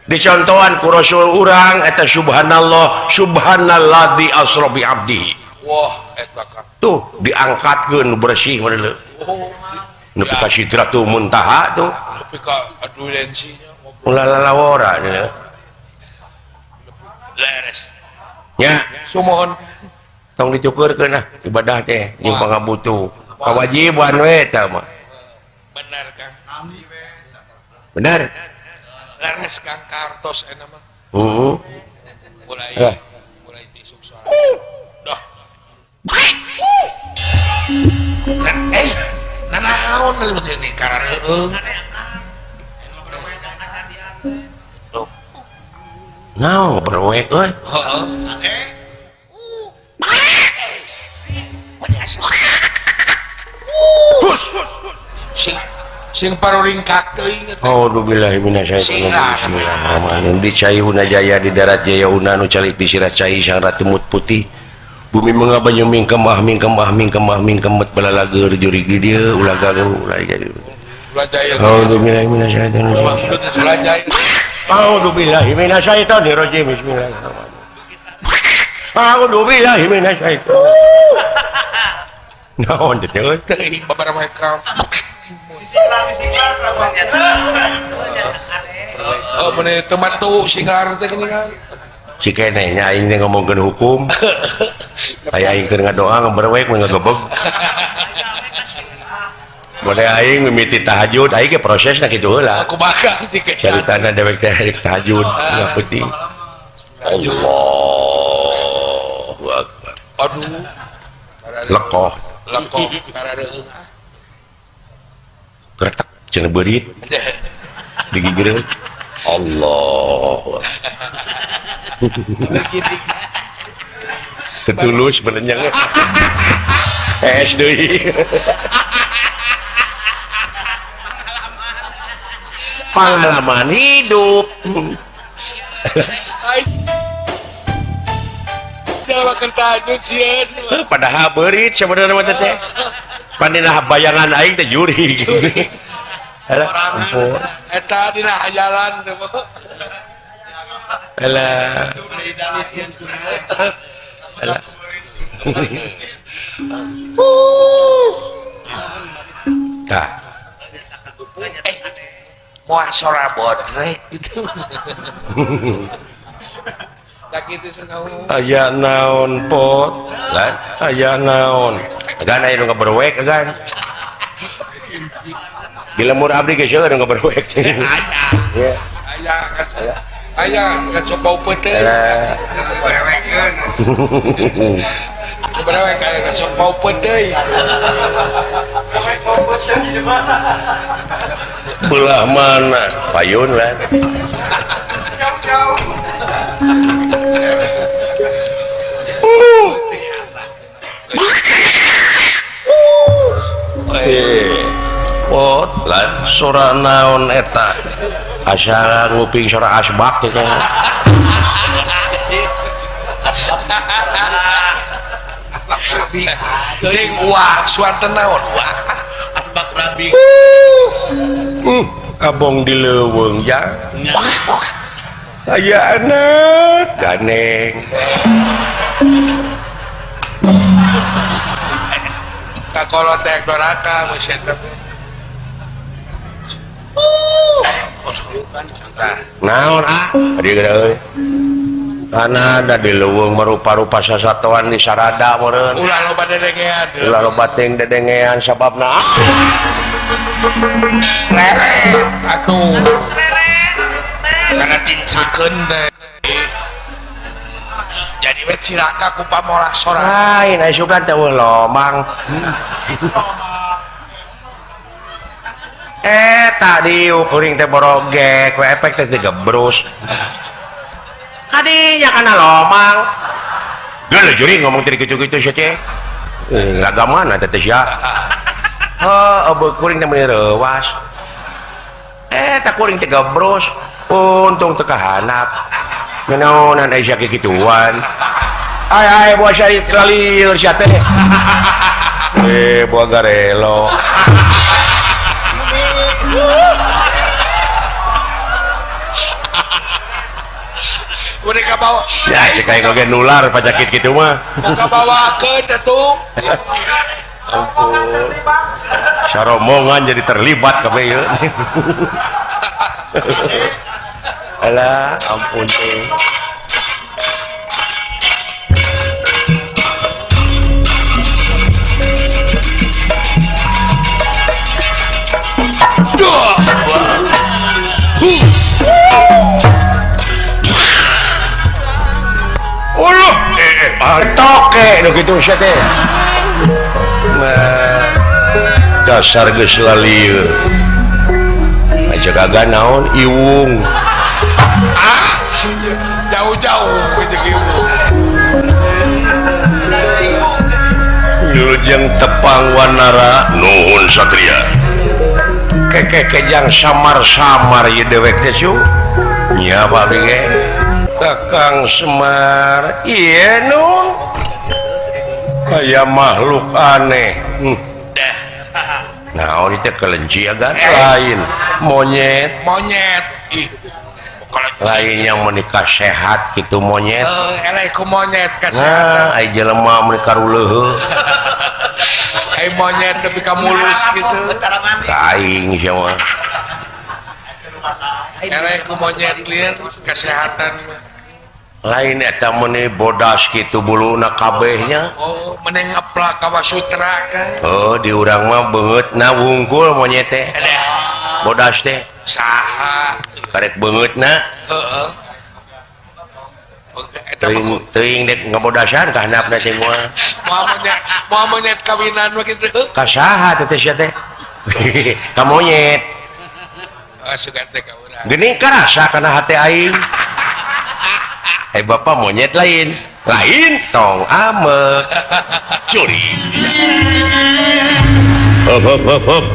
Dicontohan ku Rasul urang eta subhanallah subhanalladzi asra bi abdihi. Wah eta Kang. Tuh diangkatkeun bersih meureun. Oh. Nepi ka sidratul muntaha tuh. Nepi ka adulensinya ngobrol. Ulah lalawora nya. Leres. Nya, sumohon tong dicukurkeun ah ibadah teh jeung pangabutuh. Kawajiban we eta mah. Bener Kang. Bener. Leres Kang kartos eta mah. Heeh. Mulai isuk salat. Dah. Nanaon ini karareueung. Naon berwek euy. Heeh. Sing paroringkak teuing eta. Auzubillahi minasyaitonir rajim. Bismillahirrahmanirrahim. Di cai huna jaya di darat jaya una nu calik di sirah cai sang ratu mut putih. Bumi menga banyu mingkemah mingkemah mingkemah mingkemet balalager jurig di dieu ulah galuh ulah jadi. Ulah jaya. Auzubillahi minasyaitonir rajim. Ulah jaya. Auzubillahi minasyaitonir rajim. Bismillahirrahmanirrahim. Auzubillahi minasyaitonir. Naon teh euy? Teuing babaraha ka. Oh, meni teu matu singlar teh geuningan. Si keneh nya aing teh ngomongkeun hukum. Aya aing keur ngadoa ngaberwek ngagebeg. Boleh aing mimiti tahajud, aing ge prosesna kitu heula. Aku bakal si keneh. Caritana dewek teh rek tahajud nya penting. Allahu Akbar. Aduh. Lekoh. Lekoh karareuh. Kretek cenah beurit. Digigireun. Allah. Tetulus benenyang. Es deui. Pengalaman hidup. Padahal beurit sebenarnya mah teh. Pandina bayangan aing teh juri. Alah, ampun. Eta dina hajalan teh. Alah. Alah. Tah. Moal sora bodrek gitu. Tak kitu cenah. Aya naon pot? Kan? Aya naon? Agan aya nu ngaberwek agan. Di lemur abdi geus seueur nu ngaberwek. Aya. Aya aya kan sok bau peuteung. Berwekeun. Berwek aya kan sok bau peuteung. Belah mana? Payun lah. Pot lan sora naon eta? Asa nguping sora asbak teh. Cing uak suara naon uak? Asbak rabi. Abong di leuweung ja. Aya anak ganeng. Kakolo teh doraka geus eta. Naon ah? Adi euy. Kana da di leuweung marupa-rupa sasatoan di sarada meureun. Ulah loba dedengean. Ulah loba teuing dedengean sababna. Reret atuh. Kana tincakeun teh. Jadi we cilaka ku pamolah sorangan. Lain aya sugan teh eueuh lomang. Tadi kuring teh borogek, we efek teh digebrus. Kadinya kana lomang. Geuleuh juring ngomong teh kitu-kitu sia teh. Raga mana teh teh sia? Heuh, kuring teh meuni reuwas. Tak kuring teh gebrus. Untung teu kahanap. Nanaonan aya sia kikituan. Ay ay buah sia lalieur sia teh. Buah garelo. Mereka bawa. Ya, cek aing oge nular panyakit kitu mah. Muka bawakeun atuh. Ampun. Saromongan jadi terlibat kabeh ieu. Alah, ampun teh. Uluh, toke nu kitu sia teh. Nah, dasar geus lalieur. Aja gaga naon iwung. Ah, jauh-jauh jeung iwung. Wilujeng tepang wanara nuhun satria. Kekekejang samar-samar ieu dewek teh su. Nya abdi ge. Kakang Semar, ieu nun. Aya makhluk aneh. Naon itu kelenci agan lain monyet. Monyet. Ih. Lain yang menikah sehat gitu monyet. Eleh ku monyet kesehatan. Nah, ai jelema menikah ruleuheuh. Ai monyet nepi ka mulus gitu. Aing sia mah. Eleh ku monyet lieur kesehatan. Lain eta meuni bodas kitu buluna kabehnya. Oh, meneng ngeplak Kawasutra kan. Oh, di urang mah beungeutna wungkul monyet teh. Bodas teh. Saha? Karek beungeutna. Heeh. Teuing teuing dek ngabodasan ka handapna teh moal. Moal monyet kawinan mah kitu. Ka saha teh sia teh? Ka monyet. Oh, sugan teh ka urang. Geuning karasa kana hate aing. Bapak monyet lain lain tong amek curi. Hop hop hop hop.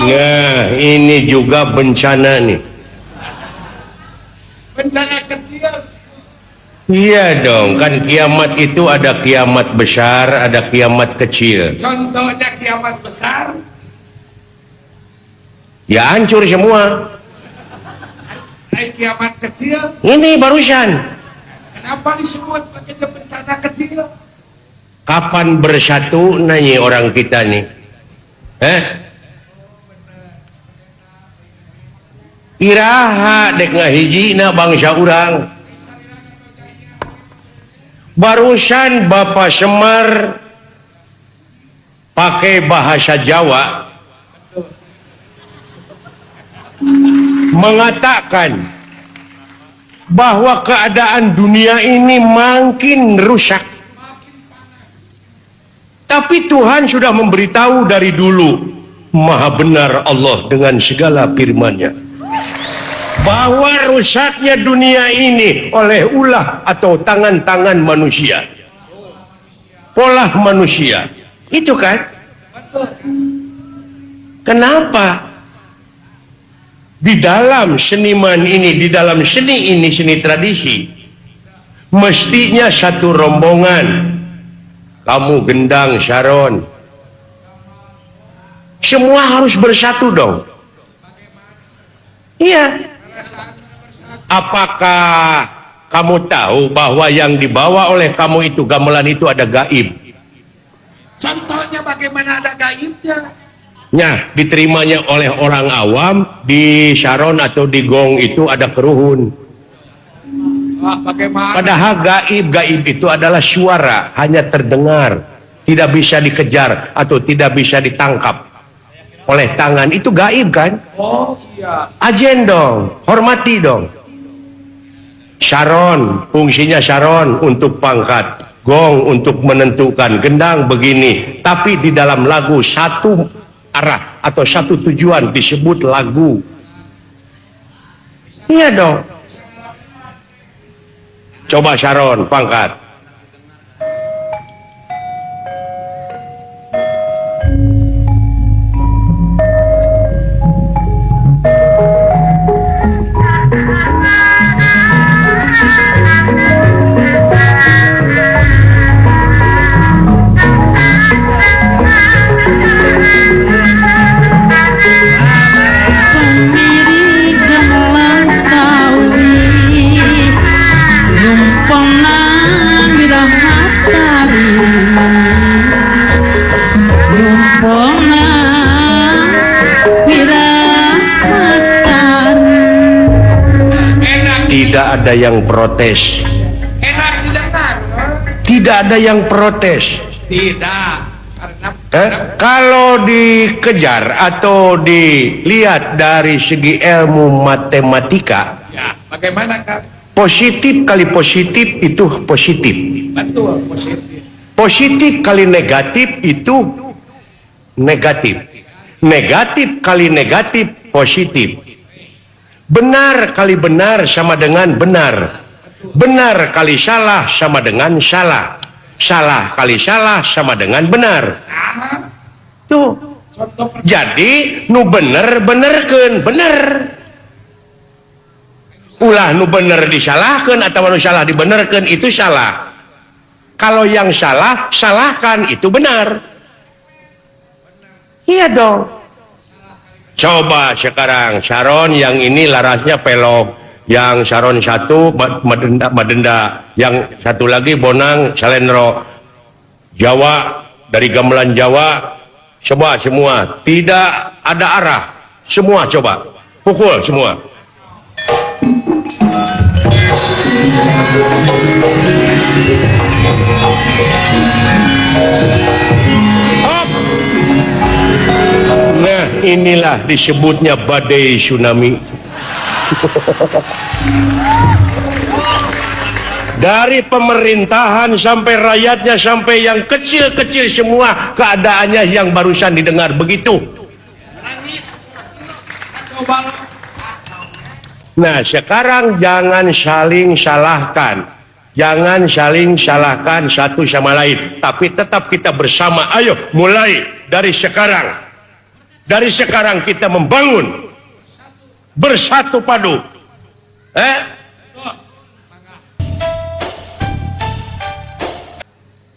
Nah, ini juga bencana nih. Bencana kecil. Iya dong, kan kiamat itu ada kiamat besar, ada kiamat kecil. Contohnya kiamat besar? Ya hancur semua. Kiamat kecil. Ini barusan. Kenapa disebut begitu bencana kecil? Kapan bersatu nanya orang kita nih? Eh? Iraha dek ngahijina bangsa urang. Barusan Bapak Semar pakai bahasa Jawa mengatakan bahwa keadaan dunia ini makin rusak. Tapi Tuhan sudah memberitahu dari dulu, maha benar Allah dengan segala firman-Nya, bahwa rusaknya dunia ini oleh ulah atau tangan-tangan manusia, pola manusia. Itu kan? Kenapa? Di dalam seniman ini, di dalam seni ini, seni tradisi, mestinya satu rombongan. Kamu gendang saron, semua harus bersatu dong. Iya. Apakah kamu tahu bahwa yang dibawa oleh kamu itu gamelan itu ada gaib? Contohnya bagaimana ada gaibnya? Nah, diterimanya oleh orang awam di saron atau di gong itu ada keruhun. Wah, bagaimana? Padahal gaib itu adalah suara, hanya terdengar, tidak bisa dikejar atau tidak bisa ditangkap oleh tangan. Itu gaib kan? Oh iya. Ajen dong, hormati dong. Saron, fungsinya saron untuk pangkat, gong untuk menentukan, gendang begini. Tapi di dalam lagu satu arah atau satu tujuan disebut lagu. Iya dong. Coba saron pangkat. Tidak ada yang protes. Enak didengar. Tidak ada yang protes. Tidak. Kalau dikejar atau dilihat dari segi ilmu matematika, ya, bagaimana Kak? Positif kali positif itu positif. Betul, positif. Positif kali negatif itu negatif. Negatif kali negatif positif. Benar kali benar sama dengan benar. Benar kali salah sama dengan salah. Salah kali salah sama dengan benar. Tuh. Jadi nu bener benerkeun bener. Ulah nu bener disalahkeun atau nu salah dibenerkeun itu salah. Kalau yang salah salahkan itu benar. Iya dong. Coba sekarang saron yang ini larasnya pelog, yang saron satu madenda, yang satu lagi bonang salendro. Jawa dari gamelan Jawa, coba semua, tidak ada arah, semua coba pukul semua. Nah, inilah disebutnya badai tsunami. Dari pemerintahan sampai rakyatnya, sampai yang kecil-kecil semua keadaannya yang barusan didengar begitu. Nah, sekarang jangan saling salahkan. Jangan saling salahkan satu sama lain, tapi tetap kita bersama. Ayo mulai dari sekarang. Dari sekarang kita membangun bersatu padu.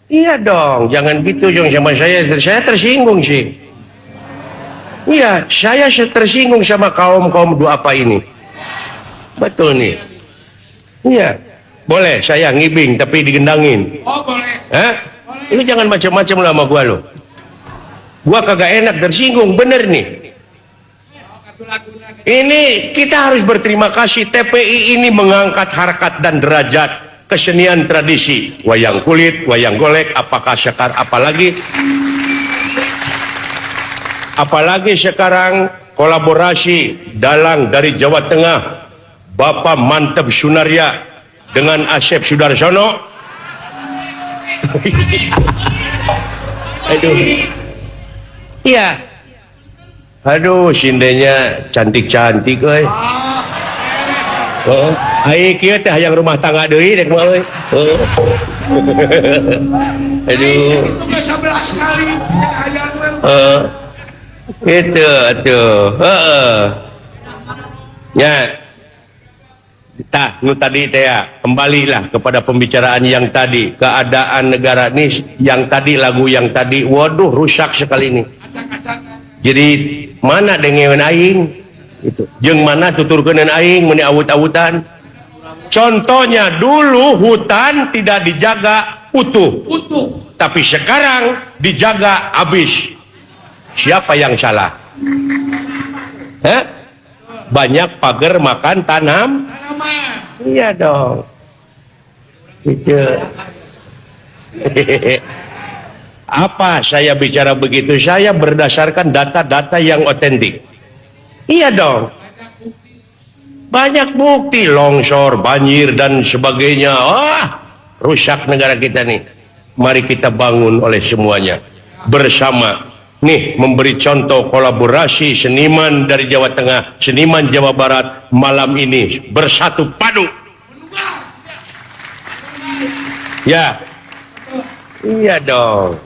Iya dong, jangan gitu dong sama saya. Saya tersinggung sih. Iya, saya tersinggung sama kaum-kaum duafa ini. Betul nih. Iya. Boleh saya ngibing tapi digendangin. Oh, boleh. Hah? Ini jangan macam-macam lah sama gua lo. Gua kagak enak tersinggung, bener nih. Ini kita harus berterima kasih TPI ini mengangkat harkat dan derajat kesenian tradisi wayang kulit, wayang golek, apakah sekarang apalagi sekarang kolaborasi dalang dari Jawa Tengah Bapak Manteb Sunarya dengan Asep Sudarsono. Aduh. Iya. Aduh, sindenya cantik-cantik euy. Heeh. Ai kieu teh hayang rumah tangga deui dek mah euy. Heeh. Aduh. Itu geus 11 kali hayang mah. Heeh. Itu atuh. Heeh. Nya. Tah, nu tadi teh ya, kembalilah kepada pembicaraan yang tadi, keadaan negara ini yang tadi, lagu yang tadi, waduh rusak sekali ini. Jadi mana dengeun aing itu, jeung mana tuturkeun aing meuni awut-awutan. Contohnya dulu hutan tidak dijaga utuh. Utuh. Tapi sekarang dijaga habis. Siapa yang salah? Hah? Banyak pagar makan tanam. Iya dong. Itu. Apa saya bicara begitu? Saya berdasarkan data-data yang otentik. Iya dong. Banyak bukti longsor, banjir dan sebagainya. Ah, rusak negara kita nih. Mari kita bangun oleh semuanya bersama. Nih memberi contoh kolaborasi seniman dari Jawa Tengah, seniman Jawa Barat malam ini bersatu padu. Ya, iya dong.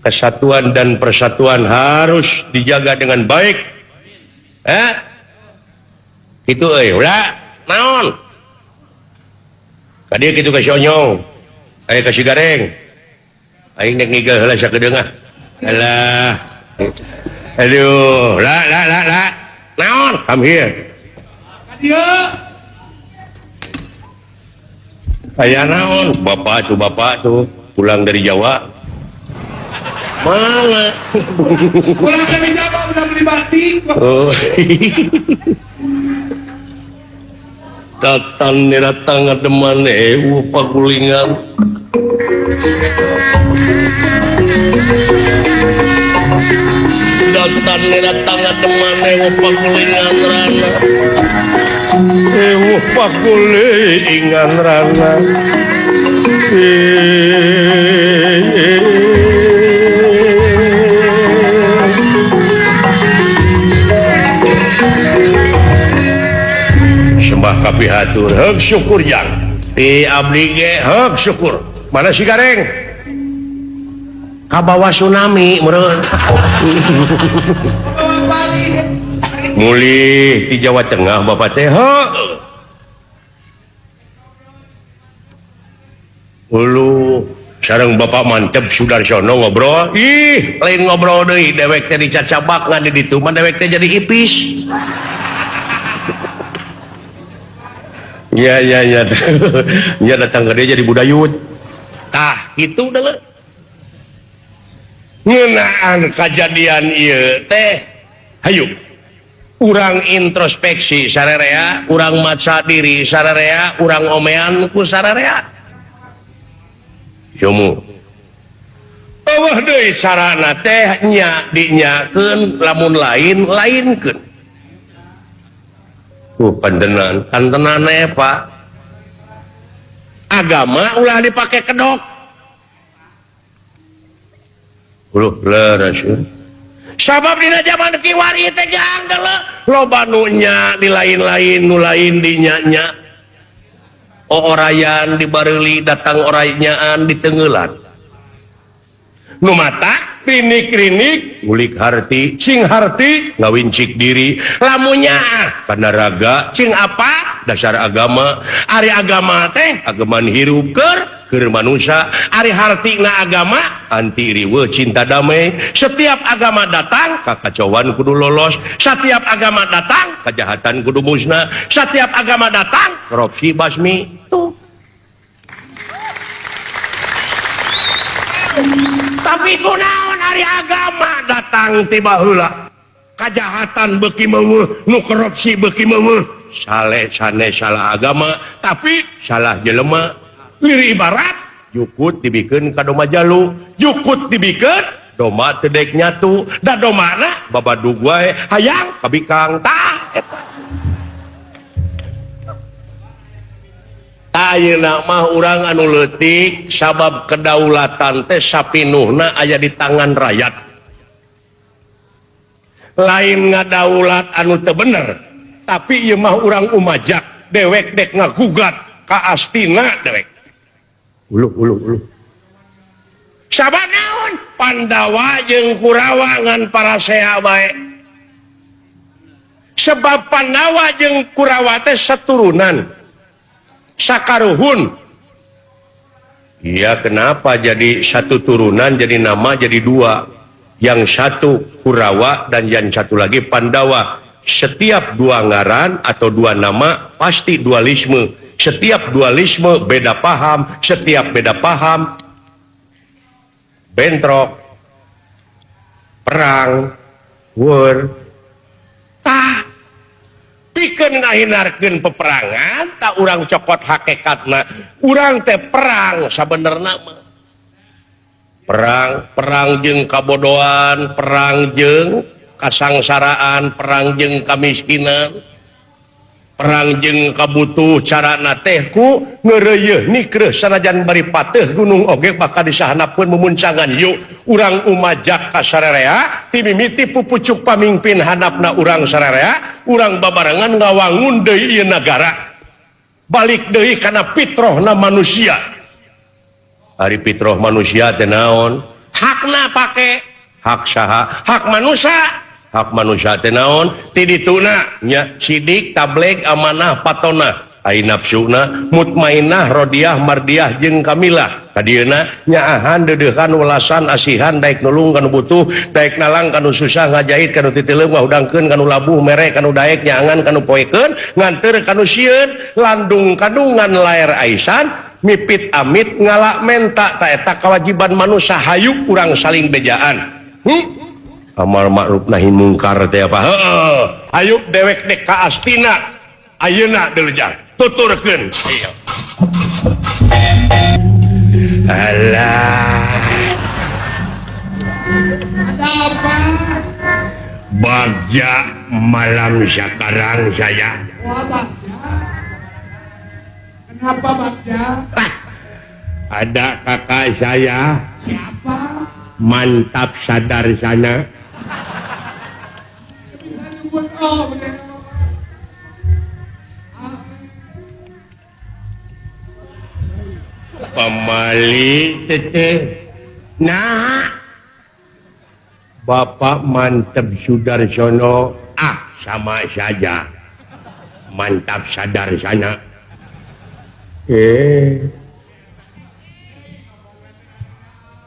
Kesatuan dan persatuan harus dijaga dengan baik. Itu ulah naon? Kadieu kitu ka si Onyong, aya ka si Gareng. Aing nek ngigel heula sakedeung ah. Alah. Aduh, la la la la. Naon? Come here. Kadieu. Aya naon? Bapak tuh pulang dari Jawa. Mana? Pulang dari Jawa udah beli batik. Oh. Datang datang ngademan ewu pagulingan. Datang datang ngademan ewu pagulingan rana. Ewu pagulingan rana. Sembah kapihatur heug syukur jang. Ti abdi ge heug syukur. Mana si Gareng? Kabawa tsunami meureun. Mulih di Jawa Tengah bapak teh heuh. Ulu sareng bapak Manteb Sudarsono ngobrol. Ih, lain ngobrol deui dewek teh dicacabak ngan di ditu mah dewek teh jadi ipis. Ya ya ya. Nya datang ke dia jadi budayut. Tah, kitu dah. Ngeunaan kajadian ieu teh. Hayu. Urang introspeksi sararea, urang maca diri sararea, urang omean ku sararea. Yomu. Eueuh deui carana teh nya dinyakeun lamun lain lainkeun. Pantenan, pantenan Pak. Agama ulah dipake kedok. Uluh leres. Sabab dina zaman kiwari teh janggal loba nu nya di lain-lain nu lain di nya-nya. Oorayan dibareuli datang oraynyaan ditenggelan. Nu matak rinik-rinik ngulik harti cing harti ngawincik diri lamunnya kana raga cing apa dasar agama ari agama teh ageman hirup keur manusia ari hartina agama anti riweuh cinta damai. Setiap agama datang kakacauan kudu lolos, setiap agama datang kejahatan kudu musnah, setiap agama datang korupsi basmi. Tuh. Tapi kunaon ari agama datang tiba heula kejahatan beuki meueuh, nu korupsi beuki meueuh, sale sane salah agama tapi salah jelema. Liri ibarat jukut dibikeun ka domba jalu, jukut dibikeun domba teu dek nyatu, da domana babadug wae hayang kabikang tah eta. Ayeuna mah urang anu leutik sabab kedaulatan teh sapinuhna aya di tangan rakyat. Lain ngadaulat anu teu bener, tapi ieu mah urang umajak dewek dek ngagugat ka astina dewek. Uluh uluh uluh. Sabab naon? Pandawa jeung Kurawa ngan parasea bae. Sebab Pandawa jeung Kurawa teh saturunan. Sakaruhun. Iya, kenapa jadi satu turunan jadi nama jadi dua? Yang satu Kurawa dan yang satu lagi Pandawa. Setiap dua ngaran atau dua nama pasti dualisme. Setiap dualisme beda paham, setiap beda paham bentrok, perang, war. Tah pikeun ngahindarkeun peperangan tak urang cokot hakikatna, urang teh perang sabenerna mah. Perang, perang jeung kabodohan, perang jeung kasangsaraan, perang jeung kamiskinan, perang jeung kabutuh. Carana teh ku ngeureuyeun nikreuh sanajan bari pateuh gunung oge bakal disahanapkeun memuncangan. Yuk urang umajak ka sararea timimiti pupucuk pamingpin handapna urang sararea, urang babarengan ngawangun deui ieu nagara, balik deui kana fitrohna manusia. Ari fitroh manusia teh naon? Hakna pake hak saha? Hak manusia. Hak manusia teh naon? Ti dituna nya sidik tableg amanah patona ai nafsuna mutmainah rodiah mardiah jeung kamilah. Kadieuna nyaahan deudeuhan welasan asihan daek nulung kanu butuh daek nalang kanu susah ngajahit kanu titileung ngahudangkeun kanu labuh mere kanu daek nyaangan kanu poekeun nganteur kanu sieun landung kandungan laer aisan mipit amit ngalak menta. Ta eta kewajiban manusia hayu urang saling bejaan. Amar ma'ruf nahi mungkar teh apa? Heeh. Hayu dewek dek ka astina ayeuna deulejang tuturkeun. Ayo. Alah. Ada apa? Bagja malam sekarang saya. Wah, Bagja. Kenapa Bagja? Ah, ada kakak saya. Siapa? Mantap sadar sana. Bisa nyebut oh bener. Pamali teteh. Nah, Bapak Mantap Sudarsono, ah sama saja. Mantap sadar sana.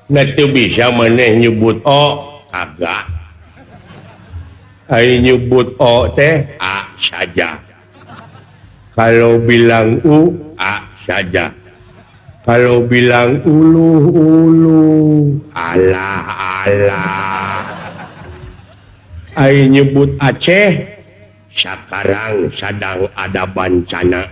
Nah teu bisa maneh nyebut o kagak. Ai nyebut o teh a saja. Kalau bilang u a saja. Kalau bilang ulu ulu alah alah. Ai nyebut Aceh Sakarang sadang ada bancana.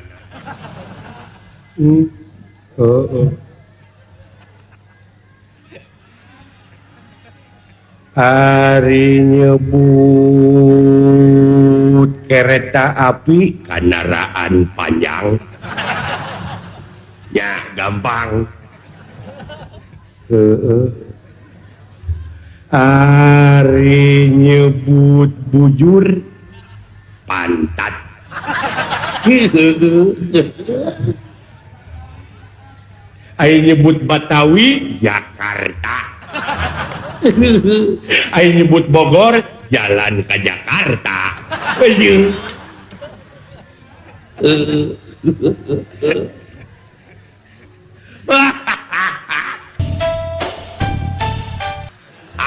Ari nyebut kereta api kendaraan panjang. Ya gampang. Ari nyebut bujur pantat. Ari nyebut Batawi Jakarta. Ari nyebut Bogor jalan ke Jakarta.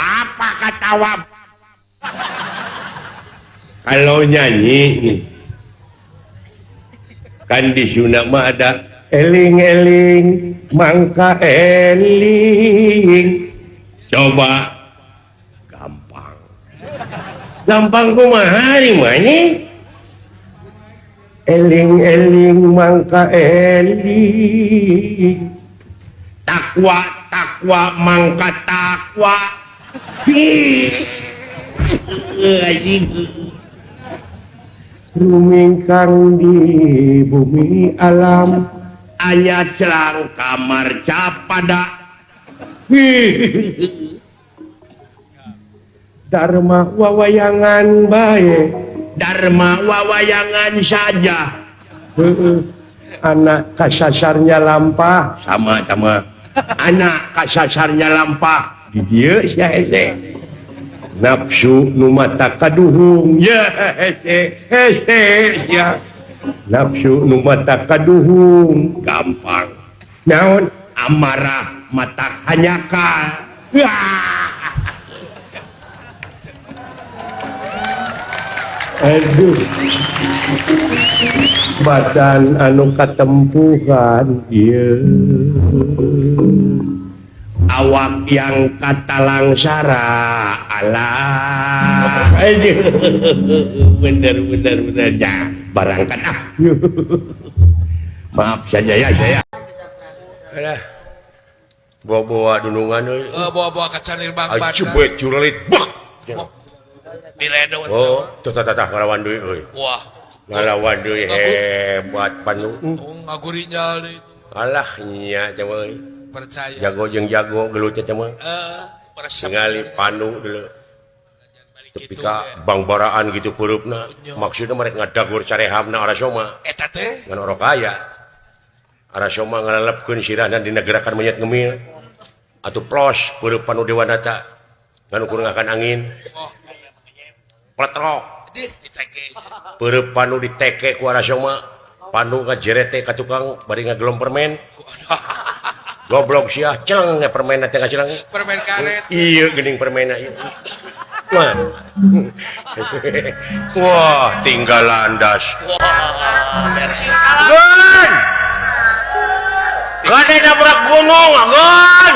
Apa kata wab? Kalau nyanyi kan di Sunda mah ada eling-eling mangka eling. Coba gampang. Gampang kumaha mah ini? Eling-eling mangka eling. Takwa takwa mangka takwa. Rumingkang di bumi alam anya celang kamar capada. Dharma wawayangan bae, dharma wawayangan saja. Anak kasasarnya lampah sama sama anak kasasarnya lampah di dieu sia hese. Nafsu nu mata kaduhung ya hese hese ya. Nafsu nu mata kaduhung gampang. Naon amarah mata hanyaka. Aduh, badan anu katempuhan ieu, awak yang katalangsara alah. Aduh, bener bener bener ya, barangkat ah. Maaf saja ya saya. Alah, bawa-bawa dunungan euy. Bawa-bawa kacanir bang badan. Cebet curelit bek. Diledot. Oh, tuh tah tah ngalawan deui euy. Wah, ngalawan deui hebat panu. Ngagurinyal deui. Alah nya teh euy. Percaya. Jago jeung jago gelut teh mah. Heeh, ningali panu deuleu. Tepi ka bangbaraan gitu peureupna. Maksudna mereka ngadagur carehamna Arasoma. Eta teh ngan orok kaya. Arasoma ngalelepkeun sirahna dina gerakan monyet ngemil. Atuh plos peureub panu Dewanata. Ngan ukur ngakan angin. Oh. Pletrok. Peureub panu diteke ku Arasoma. Panu ngajerete ka tukang bari ngagelom permen. Goblok sia, celeng permen teh ngaceleng. Permen karet. Iya geuning permenna ieu. Wah. Wah, tinggal landas. Wah, bersih salah. Gun. Gade nabrak gunung, Agan.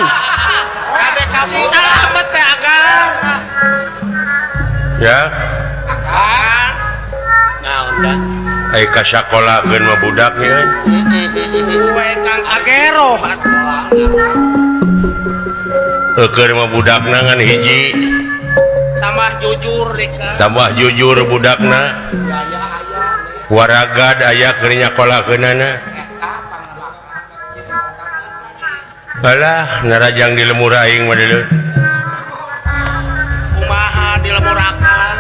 Kade kasih salamet teh, Agan. Ya. Agan. Naon dan? Ai ka sakolakeun mah budak nya. We Kang Agero. Keur mah budakna ngan hiji. Tambah jujur deka. Tambah jujur budakna. Waragad aya keur nyakolakeunana. Alah, narajang di lemur aing mah deuleu. Kumaha di lemur akang?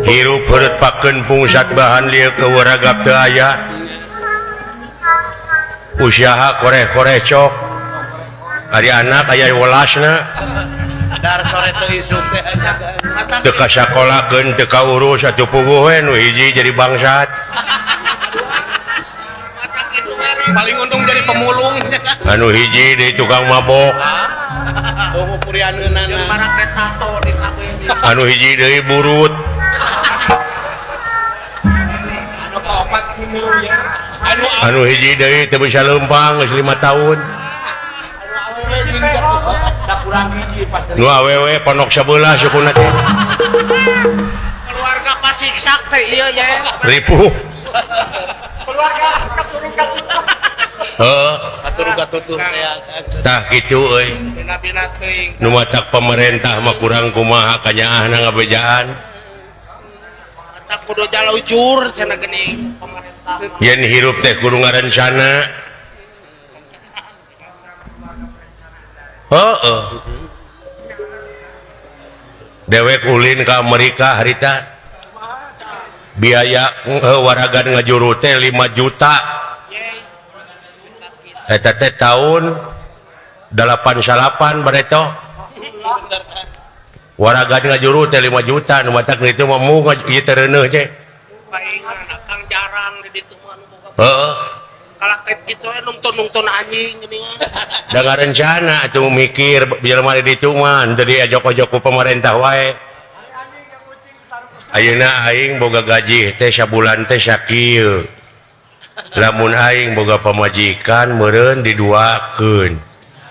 Hirup heureut pakeun pungsat bahan lieu ke waragap teu aya. Usaha koreh-koreh cok. Ari anak aya welasna. Dar sore teu isuk teh teu ka sakolakeun teu kaurus atuh puguh we nu hiji jadi bangsat. Paling untung jadi pemulung. Anu hiji deui tukang mabok. Oh, purianeunana. Anu hiji deui burut. Anu kaopat ya. Anu hiji deui teu bisa leumpang geus 5 tahun. Kurang hiji pas Nu awewe ponok sebelah sukuna teh. Keluarga Kasiksak teh ieu ye. Ripuh. Keluarga katurung katutuh. Heeh. Katurung katutuh teh. Tah kitu euy. Bina-bina teuing. Nu matak pemerintah mah kurang kumaha kanyaahna ngabejaan. Eta kudu jalujur cenah geuning pemerintah. Yen hirup teh kudu ngarencana. Heeh. Dewek ulin ka Amerika harita. Biaya waragan ngajuru teh 5 juta. Eta teh tahun 89 bareto. Waragan ngajuru teh 5 juta nu matak ditu mah mu ieu teh reuneuh teh. Paingan akang jarang di ditu mah nu boga. Heeh. Kalah kitu we nungtun-nungtun anjing geuning. Da ngarencana atuh mikir jelema di ditu mah henteu diajok-ajok ku pemerintah wae. Ayeuna aing boga gaji teh sabulan teh sakieu. Lamun aing boga pamajikan meureun diduakeun.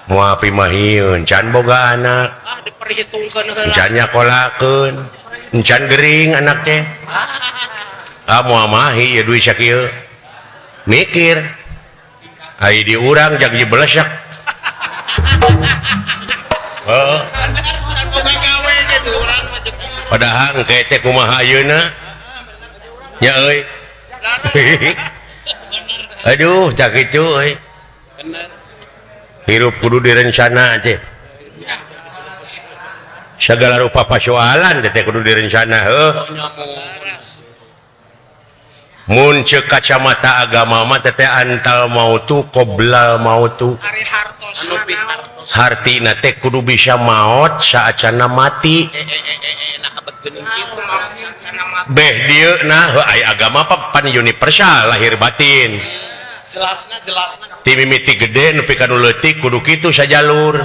Moal pimahieun, can boga anak. Ah diperhitungkeun heula. Can nyakolakeun, can gering anak teh. Ah moal mahi ieu duit sakieu. Mikir. Ai di urang jang dibelesek. Heeh. Can boga gawe ge di urang mah jeung. Padahal engke teh kumaha ayeuna? Nya euy. Aduh, cak kitu euy. Hirup kudu direncana teh. Segala rupa pasoalan teh kudu direncana heuh. Mun ceuk kacamata agama mah teh antal mautu qoblal mautu. Ari hartosna naon? Hartina teh kudu bisa maot saacana mati. Beh dieu nah heuh aya agama pan universal lahir batin. Jelasna jelasna. Ti mimiti gede nepi ka nu leutik kudu kitu sajalur.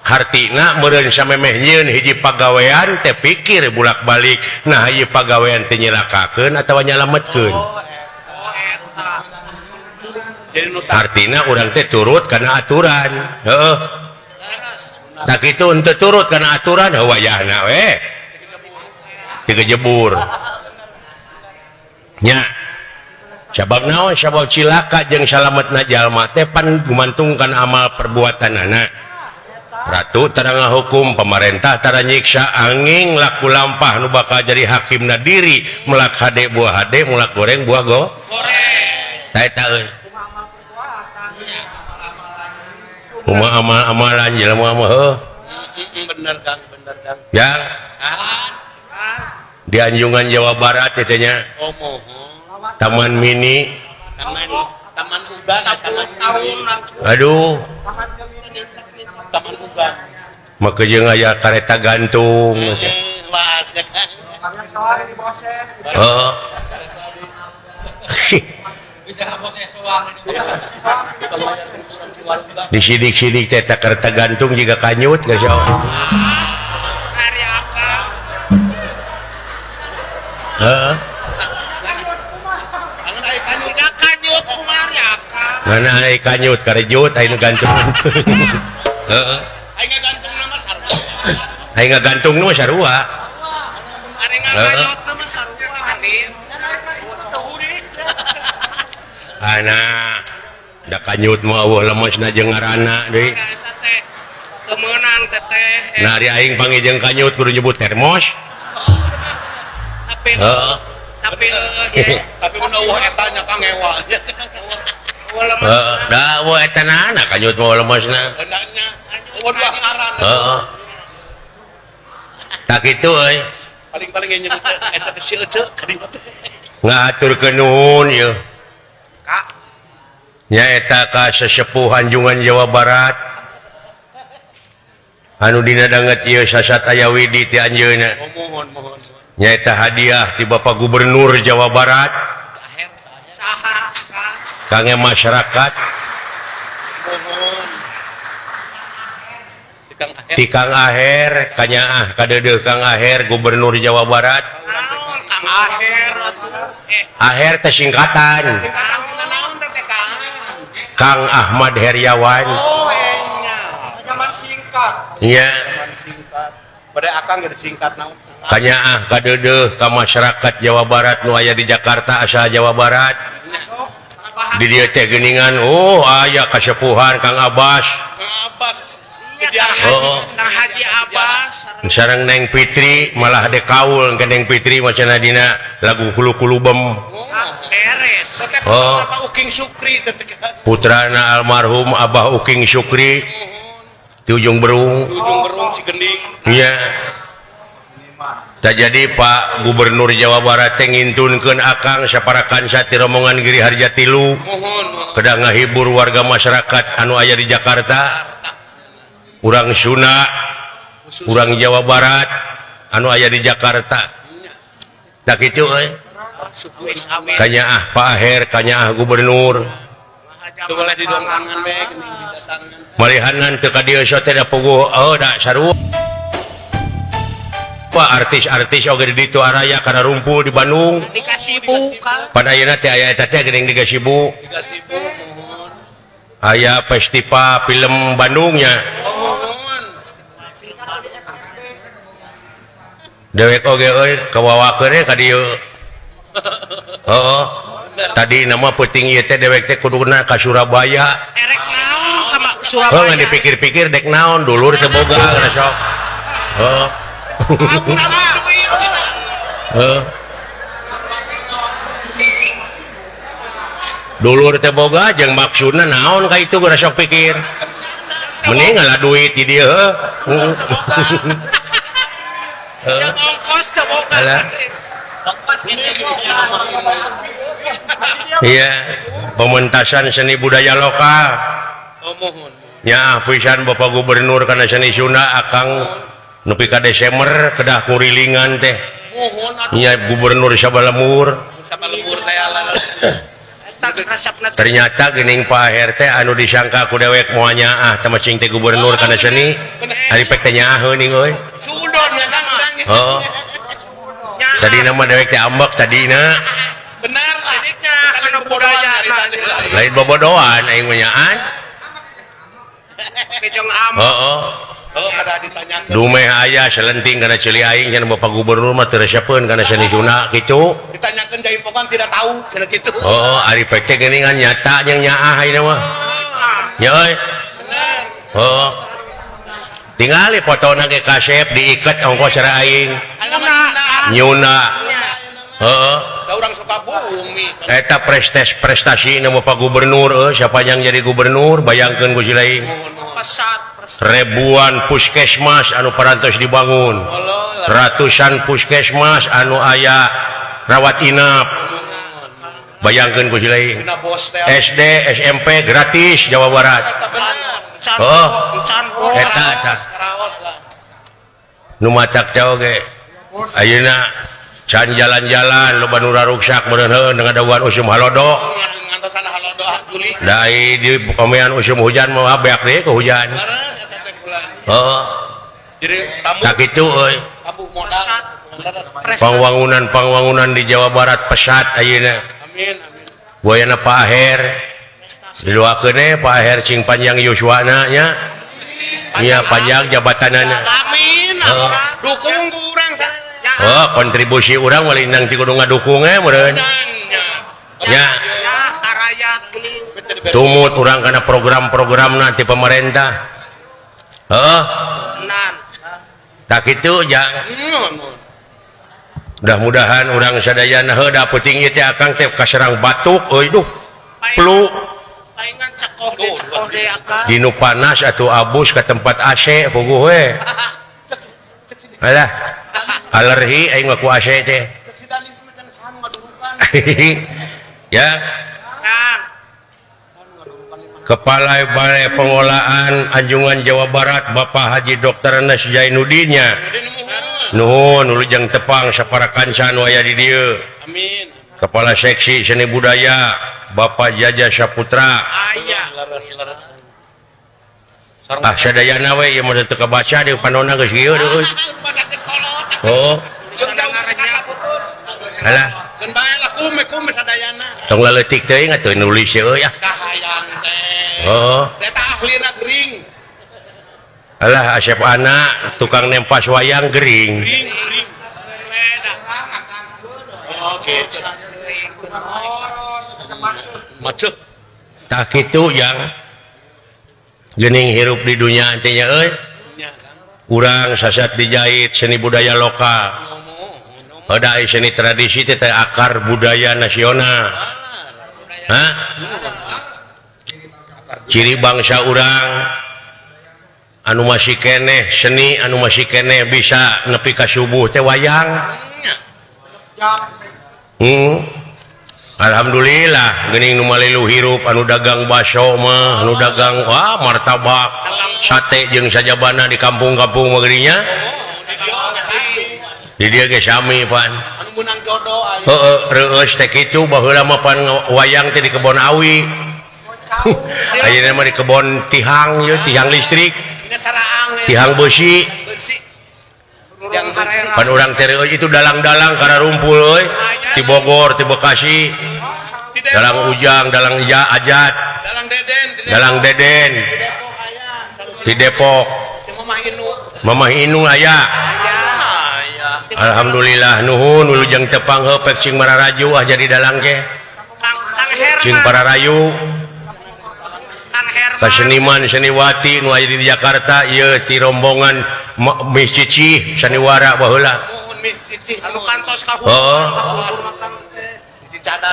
Hartina meureun samemeh nyieun hiji pagawean teh pikir bulak-balik. Nah ieu pagawean teh nyelakakeun atawa nyalametkeun. Hartina urang teh turut kana aturan. Heeh. Tah kitu henteu turut kana aturan heuh wayahna we. Digejebur. Nya. Sabab naon? Sabab cilaka jeung salametna jalma teh pan gumantungkan amal perbuatanana. Ratu tara ngahukum, pemerintah tara nyiksa, angin laku lampah nu bakal jadi hakimna diri, melak hade buah hade, melak goreng buah go. Goreng. Tah eta euy. Kumaha amal-amalan jelema mah heuh. Bener Kang, bener Kang. Ya. Di Anjungan Jawa Barat teh nya. Oh, mohon. Taman Mini. Taman Uban 10 tahun langsung. Aduh. Taman Uban. Maka jeung aya kareta gantung. Luas ya Kang. Heeh. Disidik-sidik teh kareta gantung jiga kanyut geus ya. Ari akang. Heeh. Jiga kanyut kumaha ari akang. Mana ai kanyut karejut ai nu gantung. Heeh. Ai ngagantungna mah sarua. Ai ngagantungna mah sarua. Ari ngagayotna mah sarua hadir. Ana da kanyut mah eueuh lemesna jeung ngaranna deui. Eta teh teu meunang teteh. Nah ari aing panggih jeung kanyut kudu nyebut termos. Tapi heeh. Tapi heueuh ye. Tapi mun eueuh eta nya Kang ngewa. Heeh, da eueuh eta na kanyut mah lemesna. Endangnya eueuh dua ngaran. Heeh. Tak kitu euy. Paling-paling yang nyebut eta teh si Ece ka dieu teh. Ngahaturkeun nuhun ieu. Kak. Nyaeta ka sesepuh Anjungan Jawa Barat. Anu dina danget ieu sasat aya widi ti anjeunna. Oh, mohon mohon. Nyaeta hadiah ti Bapak Gubernur Jawa Barat. Saha Kang? Kangge masyarakat. Mohon. Kang Aher. Ti Kang Aher kanyaah kadeudeuh Kang Aher Gubernur Jawa Barat. Naon Kang Aher atuh? Aher teh singkatan. Naon teh Kang? Kang Ahmad Heryawan. Oh, enya. Zaman singkat. Iya. Zaman singkat. Pada akang geus singkat naon? Kanyaah kadeudeuh ka masyarakat Jawa Barat nu aya di Jakarta asal Jawa Barat. Di dieu teh geuningan oh aya kasepuhan Kang Abbas. Abbas. Oh. Kang Haji Abbas. Sareng Neng Fitri malah dekaul ke Neng Fitri macana dina lagu Kulu-kulubem. Beres. Oh. Bapak Uking Sukri putrana almarhum Abah Uking Sukri di Ujung Berung. Ujung Berung Cigending. Iya. Tak jadi Pak Gubernur Jawa Barat teh ngintunkeun akang saparakan sati rombongan Giri Harja Tilu kedah ngahibur warga masyarakat anu aya di Jakarta, urang Sunda, urang Jawa Barat anu aya di Jakarta. Tak kitu euy. Kanyaah Pak Aher, kanyaah Gubernur. Teu boleh didongkangan we geuning didatangan. Malihanan teu ka dieu teh da puguh oh da sarua. Artis-artis oge di ditu araya kana rumpul di Bandung. Di Kasibu ka. Pada ayeuna teh aya eta teh geuning di Gasibu. Di Gasibu muhun. Aya festival film Bandungnya. Muhun. Dewek oge euy kawawakeun we ka dieu. Heeh. Tadi nama peuting ieu teh dewek teh kuduna ka Surabaya. Erek naon sama Surabaya. Heuh ngan dipikir-pikir dek naon dulur teh boga kana sok. Heeh. Dulur teh boga jeung maksudna naon ka itu geus sok pikir. Mending ngalah duit di dieu heuh. Ongkos teh boga. Iya, pementasan seni budaya lokal. Nya pisan Bapak Gubernur kana seni Sunda akang nepi ka Desember kedah ngurilingan teh. Nya Gubernur sabalemur. Ternyata geuning Pak Aher teh anu disangka ku dewek moal nyaah teh macing teh gubernur kana seni. Ari pek teh nyaah heuning euy. Heeh. Tadi nama dewek teh ambek tadina. Bener lah. Kana budaya lain bobodohan aing mah nyaan. Heeh. Dumeh aya selenting kana ceuli aing cenah Bapak Gubernur mah teu resepeun kana seni Sunda kitu. Ditanyakeun jaipongan tidak tahu cenah kitu. Oh, ari pek teh geuningan nyata jeung nyaah ayeuna mah. Nya euy. Heeh. Tingali fotona ge kasep diiket ongkos cara aing. Nyuna. Heeh. Da urang Sukabumi. Eta prestasi na Bapak Gubernur euy, siapa yang jadi gubernur bayangkeun ku si lain. Ribuan puskesmas anu parantos dibangun, ratusan puskesmas anu aya rawat inap, bayangkeun ku si lain. SD SMP gratis Jawa Barat. Oh, eta eta nu macak teh oge ayeuna can jalan-jalan loba nu raruksak meureun dengan dawan usum halodo. Da di pamean usum hujan mah beak deui ke hujan. Heeh. Tak kitu euy. Pangwangunan-pangwangunan di Jawa Barat pesat ayeuna. Amin amin. Buayana Pak Aher. Didoakeun we Pak Aher cing panjang yuswana nya. Nya panjang jabatanana. Amin. Dukung ku urang Oh, kontribusi urang walindang ti kudu ngadukung we meureun. Nya. Tumut urang kana program-programna ti pemerintah. Heeh. Tak kitu jang. Mudah-mudahan urang sadayana heuh da peuting ieu teh akang teh kaserang batuk euy duh. Flu. Paingan cekoh deui akang. Dinu panas atuh abus ka tempat AC puguh we. Alah. Alergi aing mah ku AC teh. Ya. Kepala Balai Pengolahan Anjungan Jawa Barat Bapak Haji Dr. Nes Jainuddinnya. Nuhun ulujeng tepang sapara kanca nu aya di dieu. Amin. Kepala Seksi Seni Budaya Bapak Jaja Saputra. Aya. Ah sadayana we ieu mah teu kabaca di panonna geus kieu euy. Oh. Alah. Keun bae lah kume sadayana. Tong leutik teuing atuh nulis euy ah. Kahayang teh. Oh. Eta ahlina gering. Alah Asep anak tukang nempas wayang gering. Gering, gering. Macet. Tak kitu yang geuning hirup di dunia teh nya euy. Urang sasat dijahit seni budaya lokal. Heuda seni tradisi teh akar budaya nasional. Hah? Ciri bangsa urang anu masih keneh seni anu masih keneh bisa nepi ka subuh teh wayang. Alhamdulillah geuning nu malilu hirup anu dagang baso mah anu dagang wah martabak sate jeung sajabana di kampung-kampung mah geuning nya. Di dieu ge sami pan. Anu meunang jodoh aya. Heueuh reueus teh kitu baheula mah pan wayang teh di kebon awi. Ayeuna mah di kebon tihang ieu tihang listrik. Tihang besi. Pan urang teh itu dalang-dalang kararumpul euy. Di Bogor, di Bekasi. Dalang Ujang, dalang Ajat, dalang Deden. Di Depok. Mamah Inung aya. Alhamdulillah nuhun wilujeng tepang heupek cing mararaju ah jadi dalang ke. Cing pararayu. Kaseniman seniwati nu aya di Jakarta ieu ti rombongan Miss Cici saniwara baheula. Anu kantos ka heeh.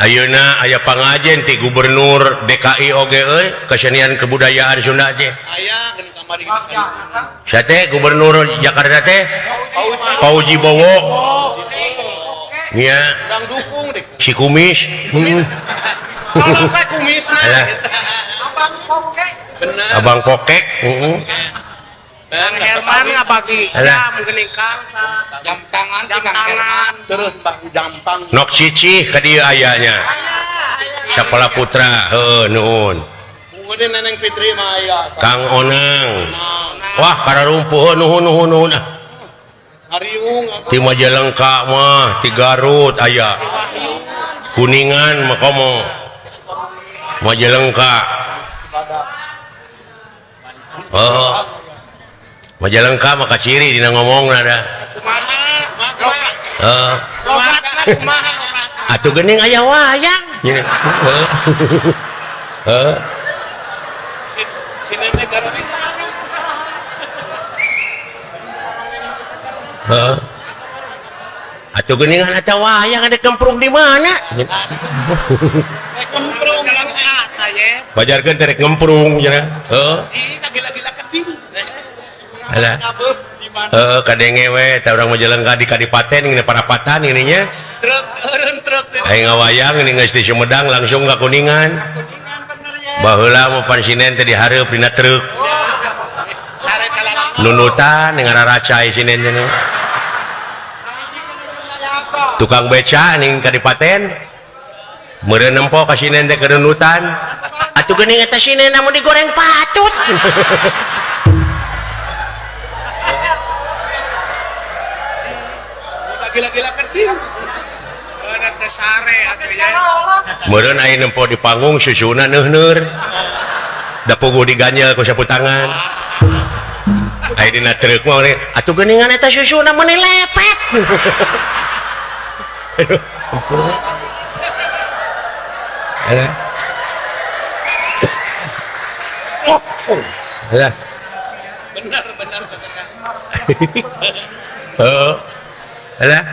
Ayeuna aya pangajen ti Gubernur DKI oge euy kesenian kebudayaan Sunda teh. Aya geuning kamari Sate Gubernur Jakarta teh Fauzi Bowo. Nya. Urang dukung deh. Si kumis. Colok we kumisna. Abang Kokek. Bener. Abang Kokek, heeh. Kang Herman ngabagi jam geuning Kang. Jam tangan jam tangan. Terus jam tangan. Nok cicih ka dieu ayanya. Sapala Putra, heueuh nuhun. Mungkin Neneng Fitri mah aya. Kang Onang. Wah, kararumpuh nuhun nuhun nuhun. Hariung ti Majalengka mah, ti Garut aya. Kuningan mah komo. Majalengka. Oh. Majalengka mah kaciri dina ngomongna da. Kumaha? Heeh. Kumaha? Atuh geuning aya wayang. Heeh. Heeh. Si nenek garut. Heeh. Atuh geuningan eta wayang ada kemprung di mana? Kemprung Bajarkeun teh rek ngemprung cenah. Heeh. Ih, kagila-gila keding. Alah. Heeh, kadenge we teh urang Majalengka di Kadipaten ngene parapatan ngene nya. Truk, eureun truk teh. Aing ngawayang ngene geus di Sumedang langsung ka Kuningan. Baheula mah pansinen teh dihareup dina truk. Nunutan ngararacai sinen cenah. Tukang beca ning Kadipaten meureun nempo ka sinen teh kenunutan. Atuh geuning eta sinen mun digoreng patut. Gila-gila keding. Teh sare atuh nya. Meureun aya nempo di panggung susuna neuhneur. Da puguh diganyel ku sapu tangan. Aya dina truk mah atuh geuningan eta susuna meuni lepet. Alah. Alah. Benar benar Heeh. Alah.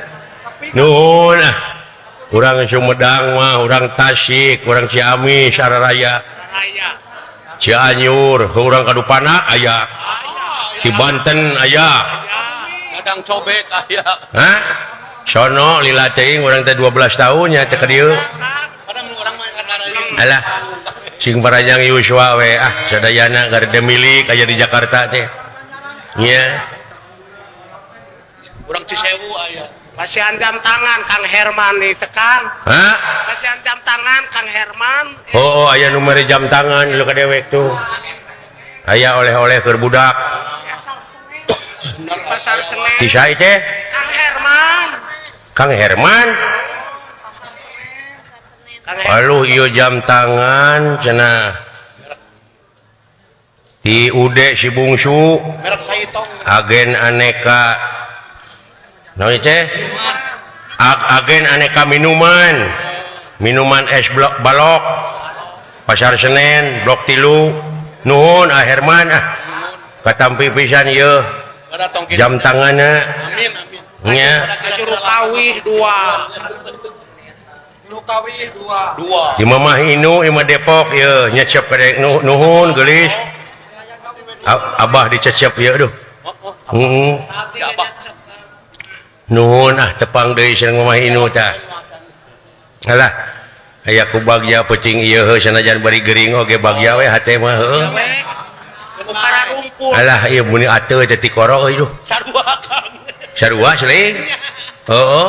Nuhun ah. Urang Sumedang mah, urang Tasik, urang Ciamis, Sararaya. Cianjur, urang Kadupanak aya. Di Banten aya. Gadang cobek aya. Hah? Sono lila teuing urang teh 12 tahun nya teh ka dieu. Alah. Sing paranjang Yuswa we ah sadayana garde milik aya di Jakarta teh. Nya. Urang Cisewu aya. Masihan jam tangan Kang Herman nih tekan. Hah? Masihan jam tangan Kang Herman. Oh, oh aya nu mere jam tangan lu ka dewek tuh. Aya oleh-oleh keur budak. Pasar Senen. Ti saha teh? Kang Herman. Kang Herman. Aduh ieu jam tangan cenah. Ti Ude si bungsu. Merek Saitong. Agen aneka. Naon teh? Agen aneka minuman. Minuman es blok balok. Pasar Senen blok 3. Nuhun ah Herman ah. Katampi pisan ieu. Jam tanganna. Amin amin. Nya. Juru kawih 2. Di Mamah Inu imah Depok ieu nyecep ka nuhun geulis. Abah dicecep ieu aduh. Heeh. Nuhun ah tepang deui sareng Mamah Inu tah. Alah aya ku bagja peuting ieu heuh sanajan bari gering oge bagja we hate mah heuh. Alah ieu muni ateu teh tikoro euy duh. Sarua Kang. Sarua seling. Heeh.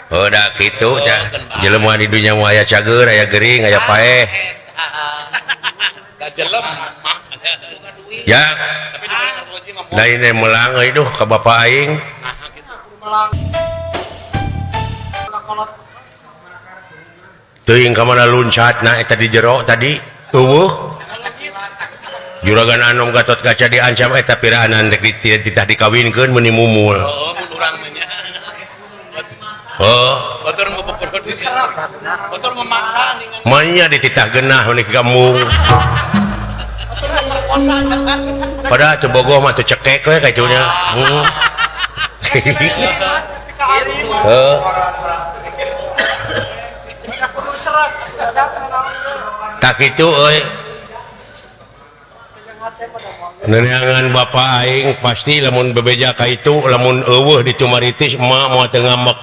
Oh da kitu tah. Jelema di dunya mah aya cager, aya gering, aya paeh. Da jelem. Ya. Lain melang euy duh ka bapa aing. Teuing ka mana luncatna eta di jero tadi. Eueuh. Juragan Anom Gatot Kaca diancam eta piraanan rek dititah dikawinkeun meuni mumul. Oh, mun urang mah nya. Oh. Batur mau batur memaksa ningan. Manya dititah genah meuni kamu. Padahal teu bogoh mah teu cekek we katunya. Heeh. Heuh. Tak kitu euy. Neneangan bapa aing pasti lamun bebeja ka itu lamun eueuh di Tumaritis emak moal teu ngambek.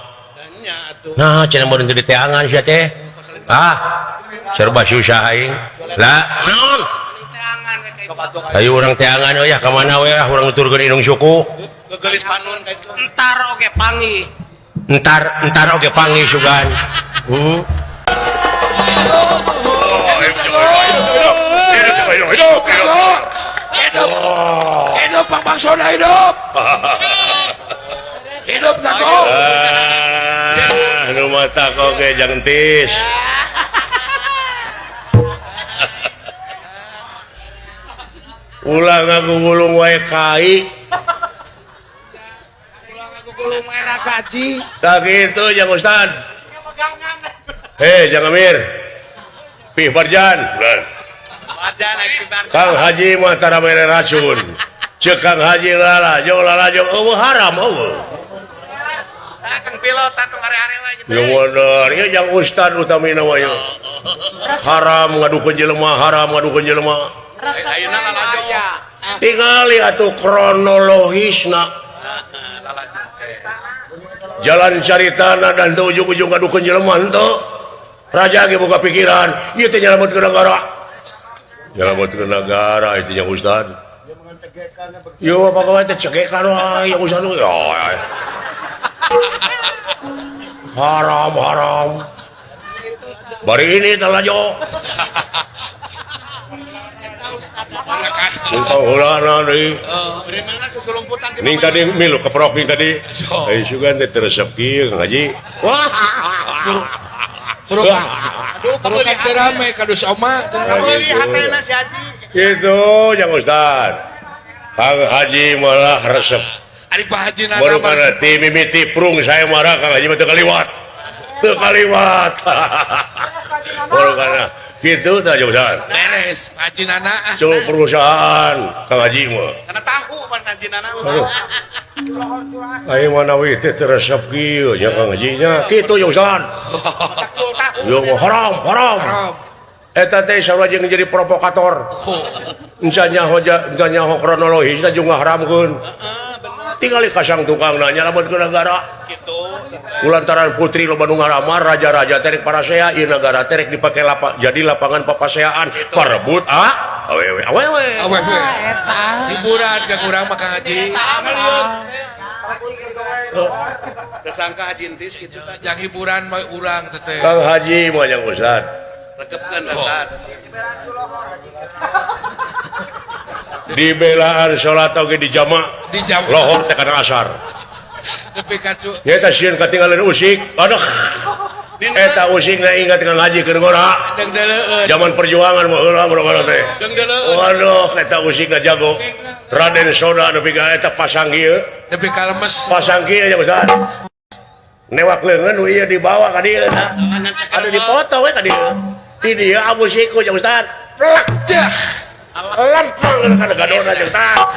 Nah, cenah mun teu diteangan sia teh. Ah, serba susah aing. Lah, naon? Ayo urang teangan euy ka mana we ah urang nuturkeun indung suku. Gegelis panun ka itu. Entar oge panggih. Entar, entar oge panggih sugan. Heeh. Hidup, hidup, hidup, Pak Bangsona hidup, hidup tako. Ah, nu mah tako ge jangan tis. Ulah ngagugulung wae kai. Ulah ngagugulung wae ra gaji. Tah kitu jang Ustad. Hei, Jang Amir. Pih Barjan. Kang Haji mah tara mere racun. Ceuk Kang Haji lalajo lalajo eueuh haram eueuh. Kang pilot atuh hare-hare we gitu. Ya bener, ieu jang ustad utamina mah ieu. Haram ngadukeun jelema, haram ngadukeun jelema. Ayeuna lalajo. Tingali atuh kronologisna. Jalan caritana dan teu ujug-ujug ngadukeun jelema henteu. Raja ge boga pikiran, ieu teh nyalametkeun negara. Nyalametkeun negara itu nya ustad. Ieu mah pagawe teh cegekan wae ya ustad. Ya. Haram haram. Bari ini teh lajo. Heulana deui. Ning tadi milu keprok ning tadi. Ai sugan teh teresep kieu Kang Haji. Wah. Bukan rame kadus oma. Gitu jang Ustad. Kang Haji malah resep. Ari Pak Haji nana baru kana ti mimiti prung saya marah Kang Haji mah teu kaliwat. Teu kaliwat. Baru kana kitu tah jang Ustad. Beres Pak Haji nana. Cul perusahaan Kang Haji mah. Kana tahu pan Haji nana. Ayo mana we teh resep kieu nya Kang Haji nya. Kitu jang Ustad. Yo haram haram. Eta teh sarua jeung jadi provokator. Encan nyaho encan nyaho kronologisna jeung ngaharamkeun. Tingali kasang tukang nanya lamun ke negara. Kitu. Kulantaran putri loba nu ngaramar raja-raja teh rek parasea ieu nagara teh rek dipake jadi lapangan papaseaan parebut ah awewe awewe. Awewe. Hiburan ka urang mah Kang Haji. Tersangka Haji Entis kitu tah. Yang hiburan mah urang teh. Kang Haji mah jang Ustad. Rekepkeun Ustad. Dibelaan salat oge di jama. Di jama. Lohor teh kana asar. Nepi ka cu. Nya eta sieun katinggalan usik. Aduh. Eta usik na ingat ka ngaji keur ngora. Deung-deuleueun. Zaman perjuangan mah heula urang teh. Deung-deuleueun. Waduh eta usik na jago. Raden Soda nepi ka eta pasang kieu. Nepi ka lemes. Pasang kieu nya Ustad. Newak leungeun nu ieu dibawa ka dieu tah. Anu dipoto we ka dieu. Di dieu abu siku jeung Ustad. Plak dah. Lempeng kana gadona jeung Ustad.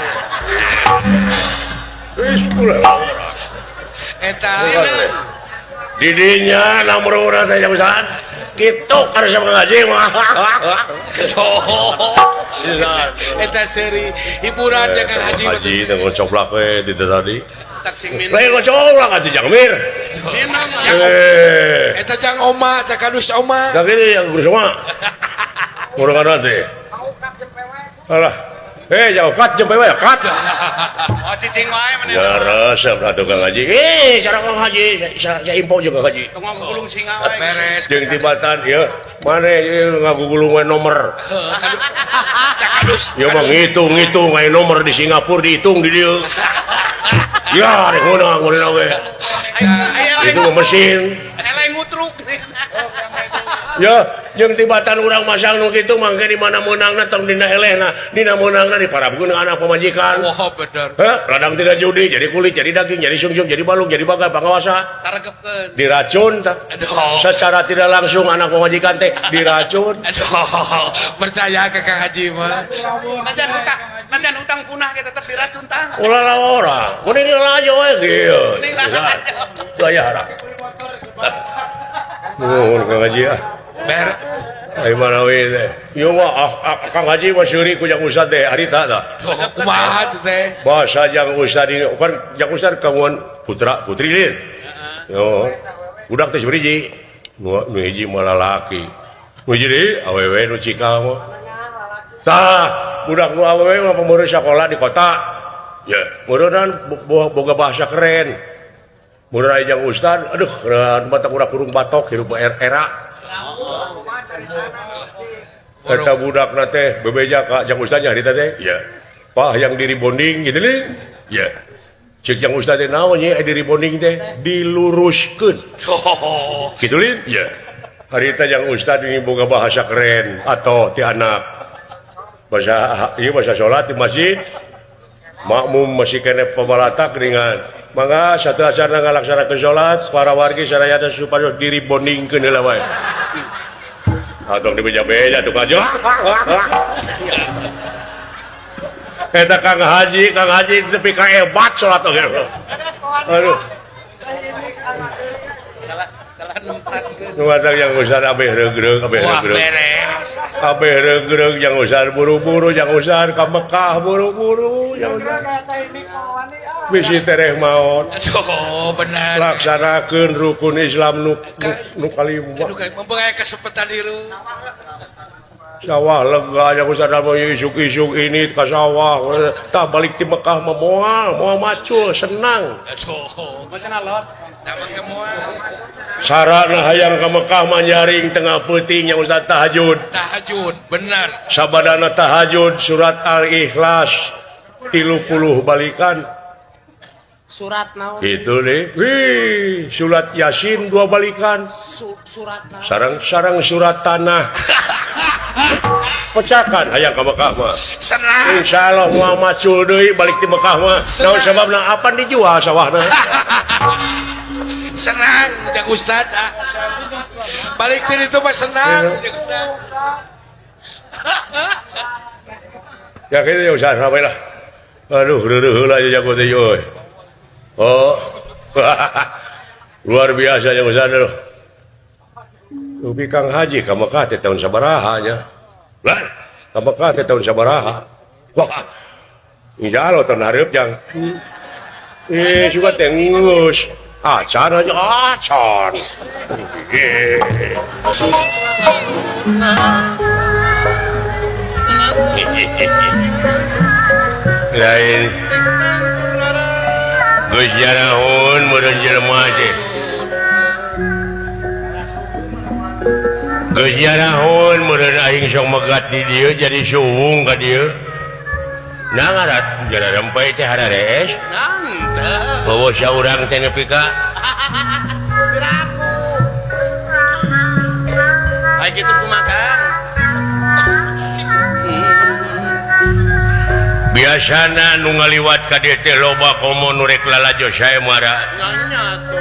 Wis ulah. Eta didinya nomor urang teh jeung Ustad. Kitu karasa ngaji mah. Eta seri hiburan jeung Kang Haji. Haji teh ngocoplak we di tadi. Lain ngocoplak atuh jang Mir. Eta jang oma teh kadus oma. Da kitu yang gurus oma. Murangana teh. Alah. Jauh kat jempe we kat. Oh cicing wae maneh. Ya resep atuh Kang Haji. Cara Kang Haji saya info juga Kang Haji. Tong ngagugulung singa wae. Beres. Jeung tibatan ieu maneh ieu ngagugulung we nomor. Teh kadus. Ieu mah ngitung-ngitung aya nomor di Singapura dihitung di dieu. Ya rek meunang meunang we. Itu mah mesin. Eleh ngutruk. Ya, jeung tibatan urang masang nu kitu mangke di mana meunangna tong dina elehna, dina meunangna diparabkeun anak pamajikan. Wah, bener. Heh, ladang tidak judi, jadi kulit, jadi daging, jadi sungsum, jadi balung, jadi bagai pangawasa. Taregepkeun. Diracun tah. Aduh. Secara tidak langsung anak pamajikan teh diracun. Aduh, percaya ke Kang Haji mah. Najan hutang punah ge tetep diracun tah. Ulah lah ora. Mending lalajo we kieu. Gaya harap. Nuhun Kang Haji ah. Ber. Ai mana we teh. Ieu mah Kang Haji mah seuri ku jang Ustad teh harita tah. Kumaha teh? Bahasa jang Ustad ini kan jang Ustad kawan putra putri lin. Yo. Budak teh hiji. Nu hiji mah lalaki. Nu hiji deui awewe nu cikal mah. Tah, budak nu awewe mah pameureun sakola di kota. Ya, meureunnan boga bahasa keren. Meureun aya jang Ustad, aduh keren batak urang kurung batok hirup era. Eta budakna teh bebeja ka jang Ustad nya harita teh. Ya. Pah yang diri bonding gitu nih. Ya. Cek jang Ustad teh naon nya diri bonding teh diluruskeun. Kitu lin? Ya. Harita jang Ustad ini boga bahasa keren atau ti anak. Bahasa ieu bahasa salat di masjid. Makmum masih kene pabalatak ringan. Mangga satu acara ngalaksanakeun salat para wargi sadayana supados diri bondingkeun heula wae. Atong dibeja-beja tuh aja. Eta Kang Haji tepi ka hebat salat oge. Aduh. Salah nempatkeun. Nu batak yang usah abeh regreg, abeh regreg. Abeh regreg yang usah buru-buru, yang usah ka Mekah buru-buru, yang usah. Bisi tereh maot. Aduh, benar. Laksanakeun rukun Islam nu kalima. Nu kalima memperaya kesempatan hirup. Sawah lega yang usah dalem isuk-isuk ini ka sawah. Tah balik ti Mekah mah moal macul senang. Aduh, macan alot. Sarana hayang ka Mekah mah nyaring tengah peuting yang usah tahajud. Tahajud, benar. Sabadana tahajud surat Al-Ikhlas 30 balikan. Surat naon? Itu deh. Wih, surat Yasin 2 balikan. Surat naon? Sarang-sarang surat tanah. Pecakan hayang ka Mekah mah. Senang. Insyaallah moal macul deui balik ti Mekah mah. Naon sababna apan dijual sawahna. Senang jang Ustad. Balik ti itu mah senang jang Ustad. Ya kitu ya Ustad sampai lah. Aduh, reureun heula jago teh euy. Oh. Luar biasa jang Ustad aduh. Ubi Kang Haji ka Mekah teh tahun sabaraha nya. Lah, ka Mekah teh tahun sabaraha. Wah. Insyaallah tahun hareup jang. Suka teh geus. Acan aja acan. Lain. Geus jaraon meureun jelema teh. Geus jaraon meureun aing sok megat di dieu jadi suwung ka dieu. Nah ngarat jara rempai teh hararees. Bawa saurang teh nepi ka. Piraku. Ai kitu kumaha Kang? Biasana nu ngaliwat ka dieu teh loba komo nu rek lalajo saemara. Nya tuh.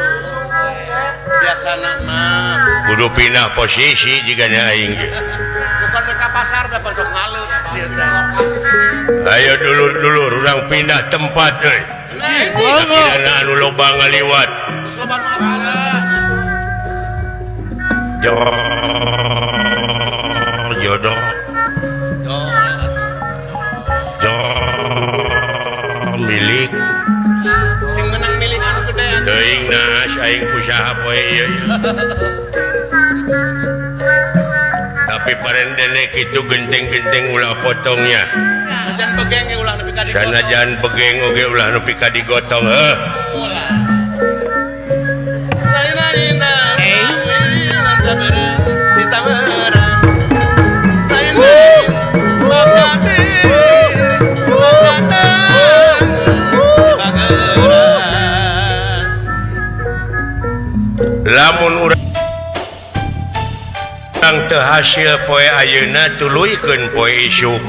Biasana mah kudu pindah posisi jigana aing ge. Bukan mereka pasar da sok salut dieu teh. Ayo dulur-dulur urang pindah tempat euy. Kirana anu loba ngaliwat. Geus loba nu apala. Jodoh. Milik sing menang milik anu gede teuing naas aing usaha poe ieu. Tapi parendene kitu genteng-genteng ulah potongnya. Sanajan begeng ge ulah nepi ka digotong. Sanajan begeng oge ulah nepi ka digotong heuh. Lamun urang teu hasil poe ayeuna tuluykeun poe isuk.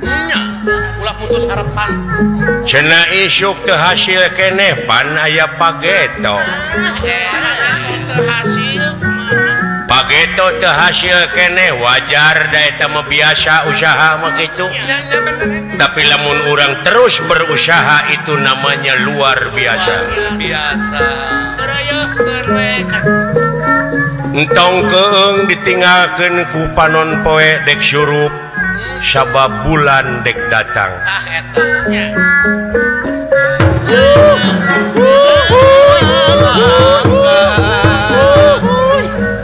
Nya, ulah putus harapan. Cenah isuk teu hasil keneh pan aya pageto. Teu hasil pageto teu hasil keneh wajar da eta mah biasa usaha mah kitu. Tapi lamun urang terus berusaha itu namanya luar biasa. Biasa. Entong keung ditinggalkeun ku panon poe dek surup sabab bulan dek datang. Ah eta nya.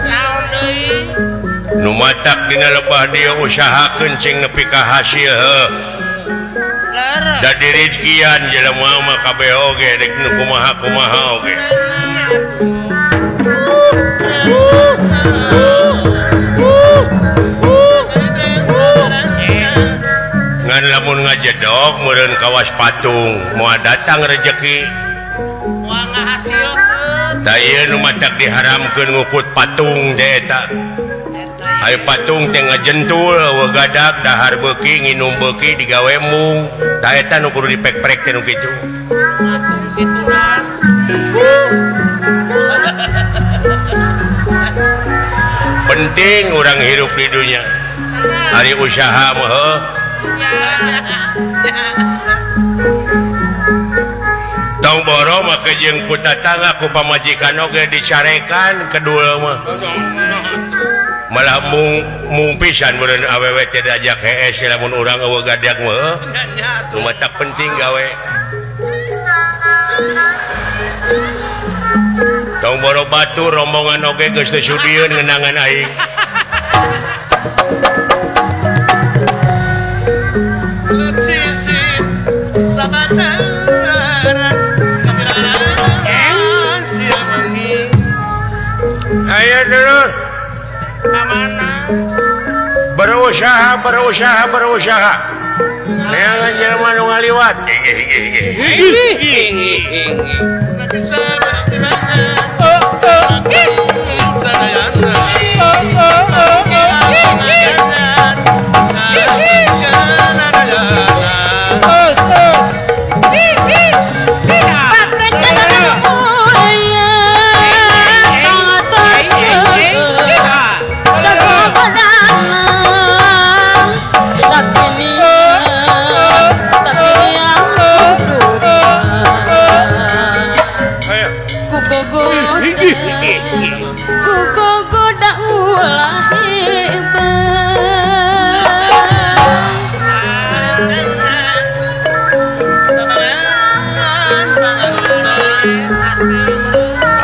Naon deui? Nu matak dina lebah dieu usahakeun cing nepi ka hasil heuh. Da dirizkian jelema mah kabeh oge dek nu kumaha-kumaha oge. Ngan lamun ngajedog meureun kawas patung moal datang rejeki. Moal ngahasilkeun. Tah ieu nu matak diharamkeun ngukut patung teh eta. Ayo patung teh ngajentul eueuh gadak dahar beuki nginum beuki digawe mung. Tah eta nu kudu dipek-prek teh nu kitu. Patung kituan. Penting urang hirup di dunia. Hari usaha mah heuh. Tong boro make jeung ku tatangga ku pamajikan oge dicarekan kedul mah. Malah mung pisan meureun awewe teh diajak hees lamun urang eueuh gadak mah heuh. Nu matak penting gawe. Tong boro batur rombongan oge geus teu sudieun ngenangan aing. Ayo dulur. Ka mana? Berusaha, berusaha, berusaha. Neangan jelema nu ngaliwat.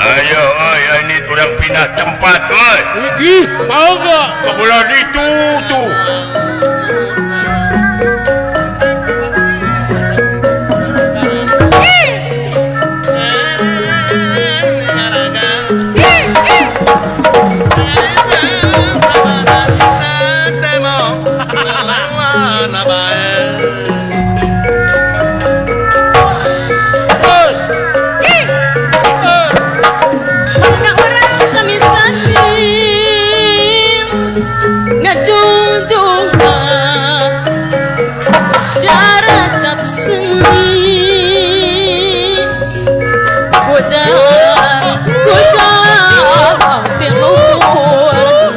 Ayo, ayo, ini kurang pindah tempat, oi. Ih, mau nggak? Kebelah itu tuh. Ngajung-jung. Hujan hujan ti luhur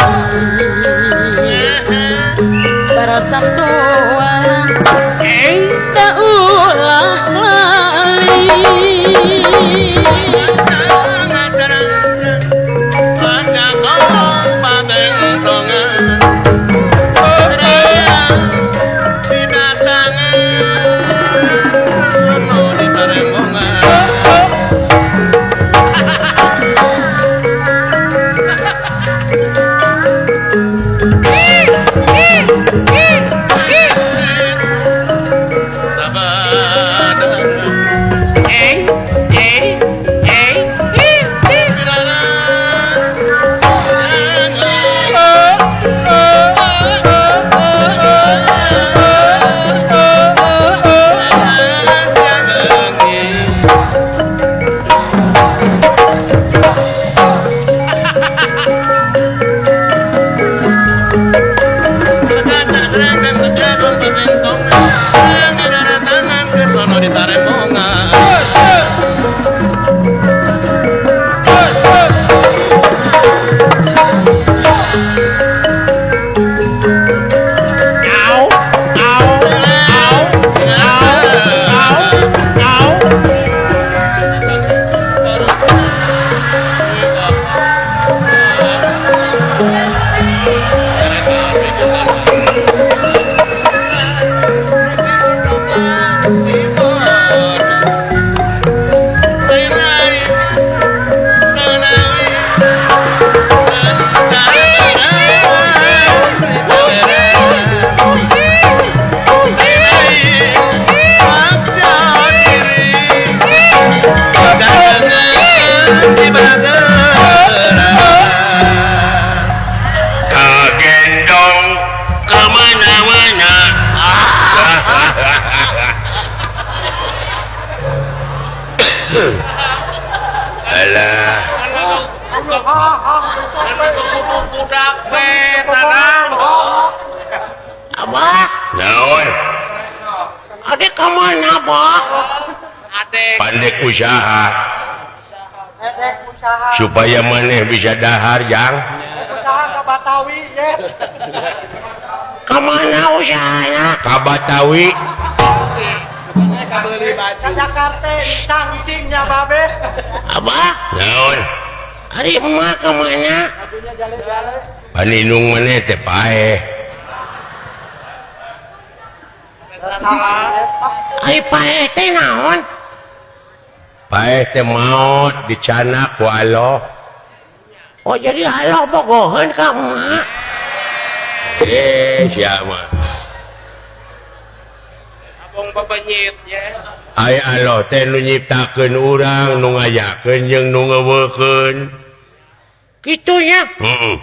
para santuan tak ulah lali. Pandek usaha supaya maneh bisa dahar jang ka mana usahana ka Batawi ka Jakarta cangcingnya babe abah naon ari emak ka mana paninung maneh teh paeh ai paeh teh naon paeh teh maot dicanak ku Allah. Oh jadi Allah bogoheun ka emak. Siapa abong babenyit nya. Ai Allah teh nu nyiptakeun urang, nu ngayakeun jeung nu ngeuweukeun. Kitu nya. Heeh.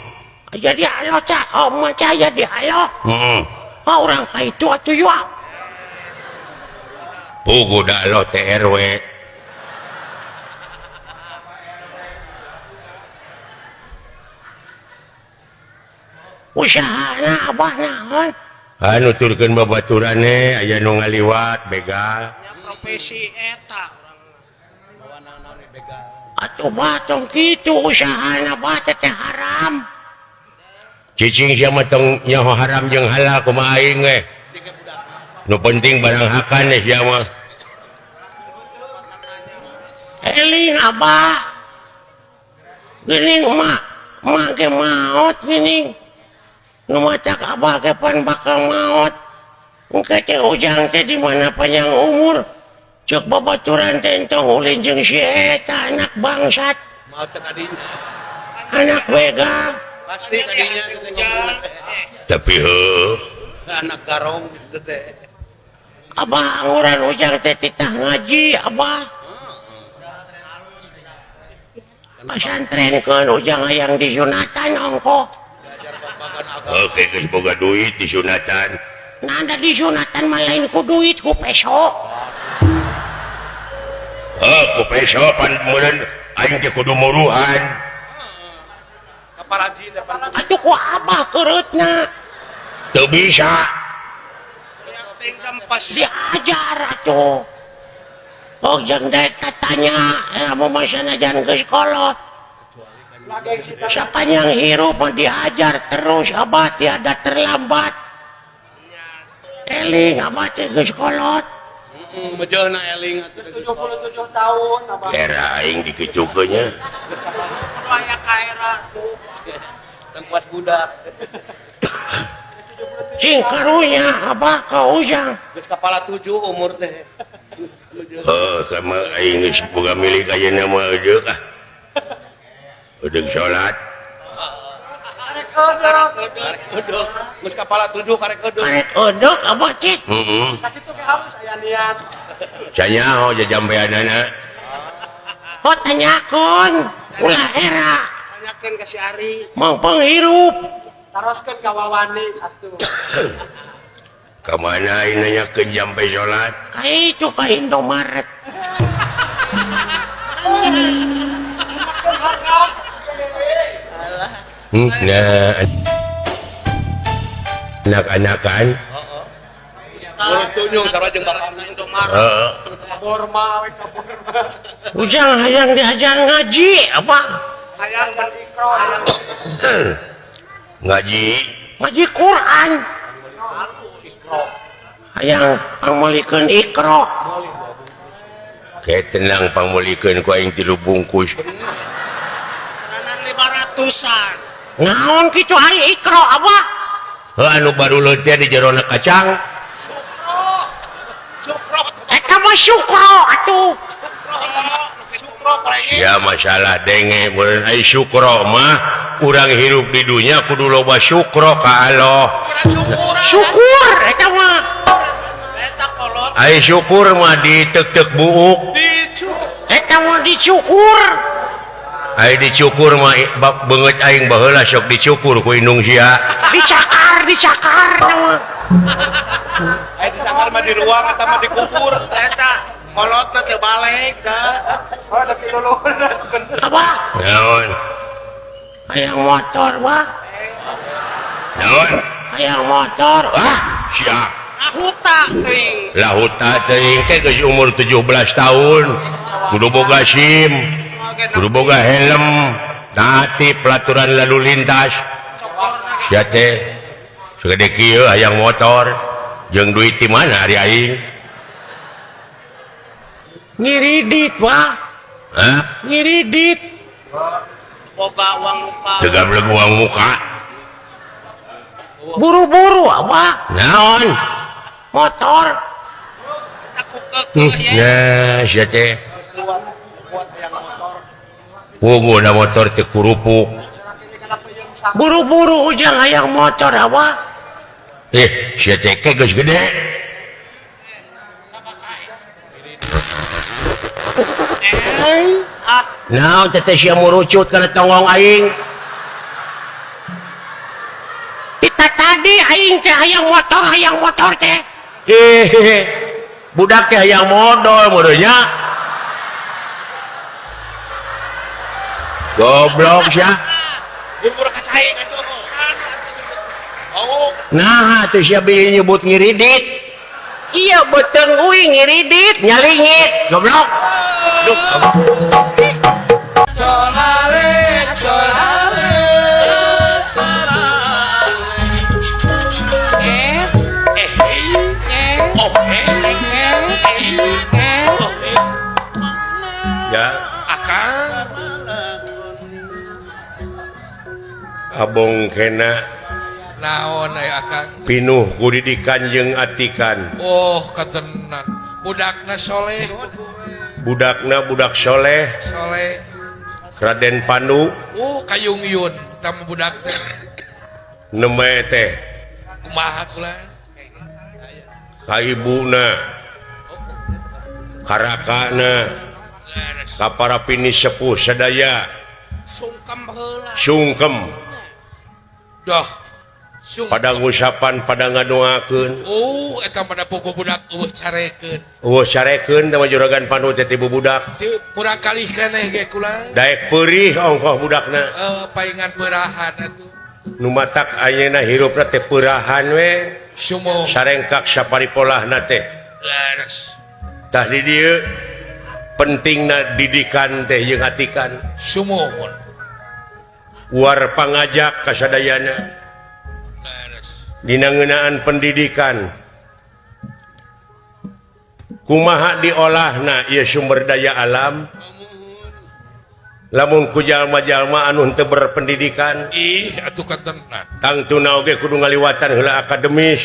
Jadi Allah teh oh mah jadi Allah. Heeh. Oh urang ka itu atuh yeuh. Pugu da Allah teh RW. Usahana abah naon? Anu turkeun babaturane aya nu ngaliwat begal. Profesi eta urang. Atuh batong kitu usahana abah teh haram. Cicing sia mah tong nyaho haram jeung halal kumaha aing we. Nu penting barang hakan sia mah. Eling abah. Geuning emak, emak ge maot geuning. Nu matak abah ge pan bakal maot. Engke teh ujang teh di mana panjang umur. Cek babaturan teh entong ulin jeung si eta anak bangsat. Maot teh kadinya. Anak begal. Pasti kadinya Tapi heuh anak garong gitu teh. Abah anguran ujang teh titah ngaji abah. Pasantrenkeun ujang hayang disunatan ongkoh. Oke geus boga duit disunatan. Nah da disunatan mah lain ku duit ku peso. Heuh ku peso pan meureun aing teh kudu muruhan. Atuh ku abah kereutna. Teu bisa. Diajar atuh. Oh jeung dek Tanya lamun mah sanajan geus kolot. Sepanjang hirup mah diajar terus abah tiada terlambat. Eling abah teh geus kolot. Heeh, mejeuna eling atuh 77 tahun abah. Era aing dikitukeun nya. Kudu aya kaera. Teu puas budak. Cing karunya abah ka Ujang. Geus kapala 7 umur teh. Heuh, sama aing geus boga milik ayeuna mah eudeuk ah. Eudeuk salat. Karek eudeuh. Eudeuh. Geus kapala 7 karek eudeuh. Karek eudeuh abah teh. Heeh. Sakitu ge halus aya niat. Canyaho jajampeanana. Oh tanyakeun ulah era. Tanyakeun ka si Ari. Mangpang hirup. Taroskeun ka Wawani atuh. Ka mana aing nanyakeun jampe salat? Ka itu ka Indomaret. Nah, anak-anakan. Heeh. Ujang hayang diajar ngaji apa? Hayang berikro. Ngaji, ngaji Quran. Hayang pangmeulikeun Iqra. Kayak tenang pangmeulikeun ku aing 3 bungkus. Tenanan 500-an. Naon kitu ari Iqra abah? Heuh anu baru leutik di jerona kacang. Sukro. Sukro. Eta mah sukro atuh. Sukro Ya masalah denge meureun ai sukro mah urang hirup di dunya kudu loba sukro ka Allah. Syukur eta mah. Eta kolot. Ai syukur mah ditek-tek buuk. Eta mah dicukur. Ai dicukur mah bab beungeut aing baheula sok dicukur ku indung sia. Dicakar, dicakar eta mah. Ai dicakar mah di ruang eta mah dikubur. Eta kolotna teu balik da. Oh da piluluhurna. Abah. Naon? Hayang motor mah. Naon? Hayang motor. Ah, siap. Lahuta teuing. Lahuta teuing teh geus umur 17 tahun. Kudu boga SIM, kudu boga helm, taati peraturan lalu lintas. Sia teh segede kieu hayang motor, jeung duit di mana ari aing? Ngiridit wah. Hah? Ngiridit. Boga uang muka. Teu gablek uang muka. Buru-buru abah. Naon? Motor. Nah, sia teh. Puguh motor teh kurupuk. Buru-buru Ujang hayang motor abah. Sia teh geus gede. Naon teh sia murucut kana tonggong aing. Kita tadi aing teh hayang motor teh. Budak teh hayang modol bodohnya. Goblok sia. Nah, tuh sia beuh nyebut ngiridit. Iya beteng uing ngiridit, nyalingit, goblok. Duh. Solale, solale, Ya, akang abong kena naon aya akang pinuh ku didikan jeung atikan. Oh, katenan. Budakna soleh. Budakna budak soleh. Soleh. Raden Pandu. Kayung yun tamu budak teh. Neme teh. Kumaha kula? Ka ibuna. Karakana. Ka para pini sepuh sadaya. Sungkem heula. Sungkem. Dah. Pada ngusapan pada ngadoakeun. Oh, eta mah puguh budak eueuh carekeun. Eueuh carekeun teh mah juragan Pandu teh ti budak. Ti murang kalih keneh ge kula. Daek peurih ongkoh budakna. Paingan peurahan atuh. Nu matak ayeuna hirupna teh peurahan we. Sumo. Sarengkak saparipolahna teh. Leres. Tah di dieu Pentingna didikan teh jeung atikan. Sumuhun. War pangajak kasadayana. Dina ngeunaan pendidikan. Kumaha diolahna ieu sumber daya alam? Lamun ku jalma-jalma anu henteu berpendidikan, ih atuh katenan. Tangtuna oge kudu ngaliwatan heula akademis.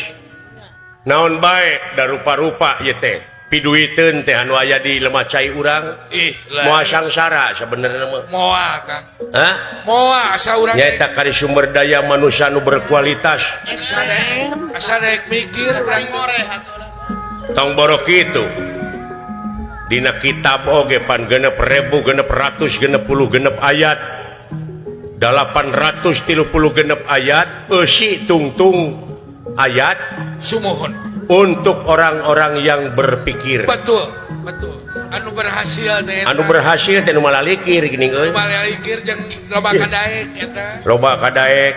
Naon bae da rupa-rupa ieu teh. Piduiteun teh anu aya di lemah cai urang. Ih, moal sangsara sabenerna mah. Moal, Kang. Hah? Moal asa urang nyaeta kari sumber daya manusia anu berkualitas. Asa daek mikir urang tong borok kitu. Dina kitab oge pan 6666 ayat 836 ayat eusi tungtung ayat sumuhun untuk orang-orang yang berpikir. Betul, betul. Anu berhasil teh. Anu berhasil teh nu malalikir geuning euy. Malalikir jeung loba kadaek eta. Loba kadaek.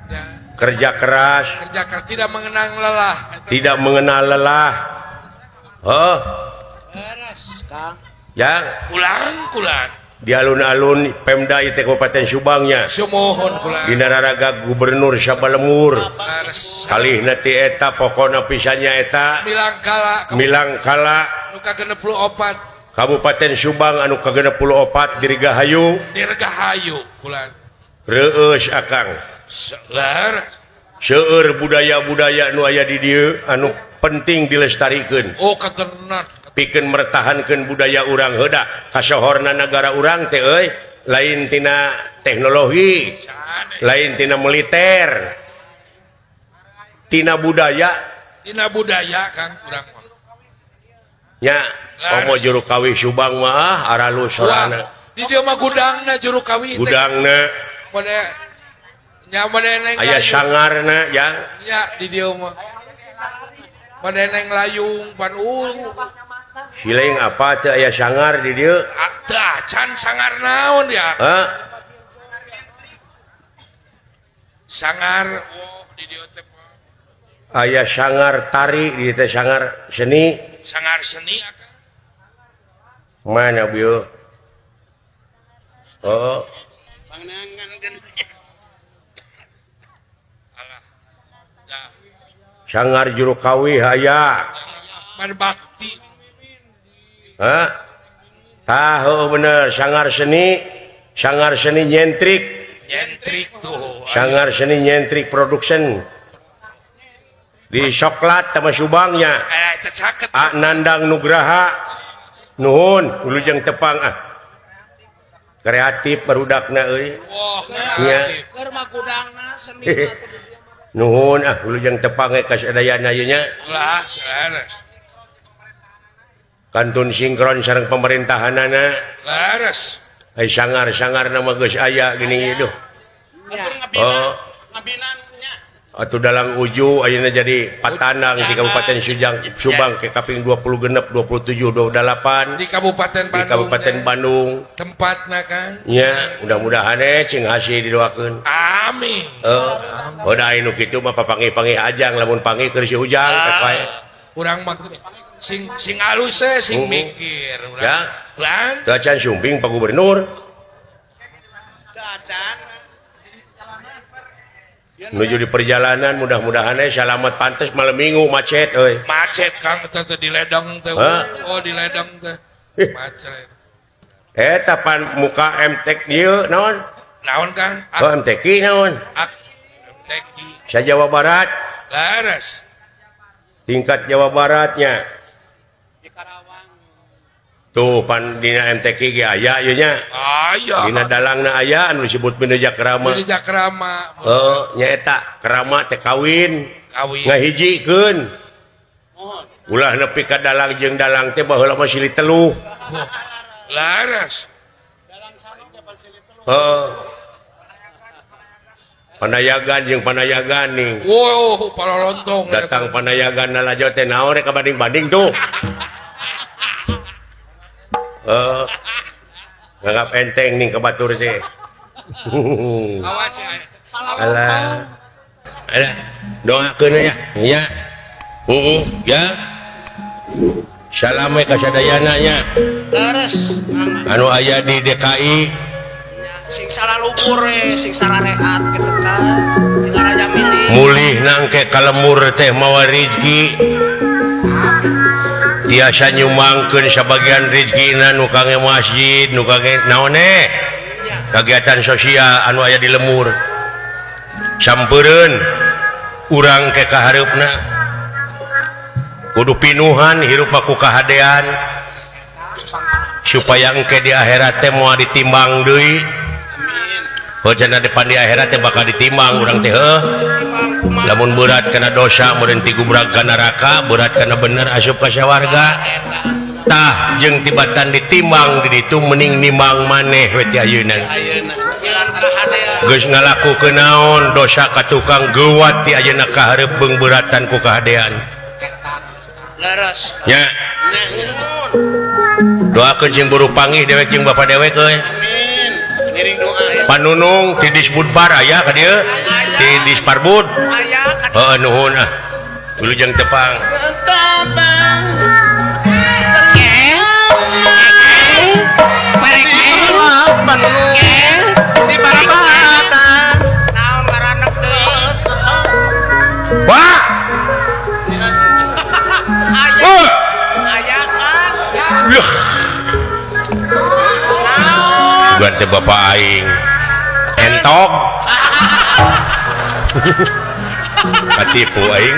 Ya. Kerja keras. Kerja keras tidak mengenang lelah. Eta. Tidak mengenal lelah. Oh. Beres, Kang. Yang kulang-kulang. Di alun-alun Pemda IT Kabupaten Subangnya. Sumuhun kulang. Dina raraga Gubernur Sabalemur. Kalihna ti eta pokona pisannya eta Milangkala. Milangkala nu ka-64. Kabupaten Subang anu ka-64 Dirgahayu. Dirgahayu kulang. Reueus akang. Leres. Seueur budaya-budaya nu aya di dieu anu penting dilestarikeun. Oh katenan. Pikeun mertahankeun budaya urang heuda kasohorna nagara urang teh euy lain tina teknologi, lain tina militer, tina budaya. Tina budaya Kang urang mah. Nya, komo juru kawih Subang mah aralus sorana. Di dieu mah gudangna juru kawih teh. Gudangna. Made nya made neng aya sangarna jang. Nya di dieu mah. Made neng layung pan Sileng apa teu aya sangar di dieu? Teu acan sangar naon ya? Hah? Sangar oh di dieu teh. Aya sangar tari di dieu teh sangar seni. Sangar seni akang. Mana bieu? Oh. Alah. Ya. Sangar juru kawih aya. Berbakti. Hah? Tahu bener sangar seni nyentrik. Nyentrik tuh. Sangar seni nyentrik production. Di Soklat sama Subangnya. A Nandang Nugraha. Nuhun wilujeng tepang ah. Kreatif barudakna euy. Wah, kreatif. Keur mah gudangna seni. Nuhun ah wilujeng tepang ka sadayana ieu nya. Ulah, sanes. Kantun sinkron sareng pemerintahanana. Leres. Ai sangar-sangar nama geus aya gini duh. Oh. Atuh dalang uju ayeuna jadi patanang di Kabupaten Subang ke kaping 26, 27, 28 di Kabupaten Bandung. Di Kabupaten Bandung. Tempatna Kang. Nya, mudah-mudahan cing hasil didoakeun. Amin. Heeh. Oh, da anu kitu mah papanggih-panggih ajang lamun panggih keur si ujang teh wae. Urang mah sing sing alus sing mikir urang. Ya. Lan. Teu acan sumping Pak Gubernur. Teu acan. Menuju di perjalanan mudah-mudahan selamat pantes malam minggu macet euy. Macet Kang teh di ledeng teh. Oh di ledeng teh. Macet. Eta pan muka MTQ ieu naon? Naon Kang? Oh MTQ naon? MTQ. Sa Jawa Barat. Leres. Tingkat Jawa Baratnya. Di Karawang. Tuh pan dina MTQ ge aya ieu nya. Aya. Dina dalangna aya anu disebut Binejak Krama. Binejak Krama. Heeh, nya eta krama teh kawin. Kawin. Ngahijikeun. Ulah nepi ka dalang jeung dalang teh baheula mah silih teluh. Laras. Heeh. Panayagan jeung panayagan nih. Wow, palolontong. Datang panayagan lalajo teh naon rek kabanding-banding tuh. Nganggap enteng nih ke batur teh. Awas ya. Alah. Alah, doakeun ya. Ya. Heeh, ya. Salam we ka sadayana nya. Leres. Anu aya di DKI Sing salah lupur sing sararehat gitu kan. Sing raja milih. Mulih nangke ka lemur teh mawa rizki. Tiasa nyumbangkeun sabagian rizkina nu kangge masjid, nu kangge naon kegiatan sosial anu aya di lemur. Sampereun urang ke kahareupna kudu pinuhan hirup ku kahadean supaya engke di akhirat teh moal ditimbang deui. Amin. Cenah depan di akhirat teh bakal ditimbang urang teh heuh. Lamun berat kana dosa meureun tigubrag ka neraka, berat kana bener asup ka sawarga. Tah jeung tibatan ditimbang di ditu mending nimbang maneh we ti ayeuna. Geus ngalakukeun naon dosa ka tukang geuwat ti ayeuna ka hareup beungbeuratan ku kahadean. Leres. Nya. Doakeun sing buru panggih dewek jeung bapa dewek euy. Amin. Ngiring doa. Panunung ti Disbudpar aya ka dieu? Ti Disparbud. Aya ka Heuh nuhun ah. Wilujeng tepang. Di parapatan. Naon ngaranek deui? Pak. Aya. Oh. Aya kan. Yuh. Bukan teh bapak aing. Entok. Katipu aing.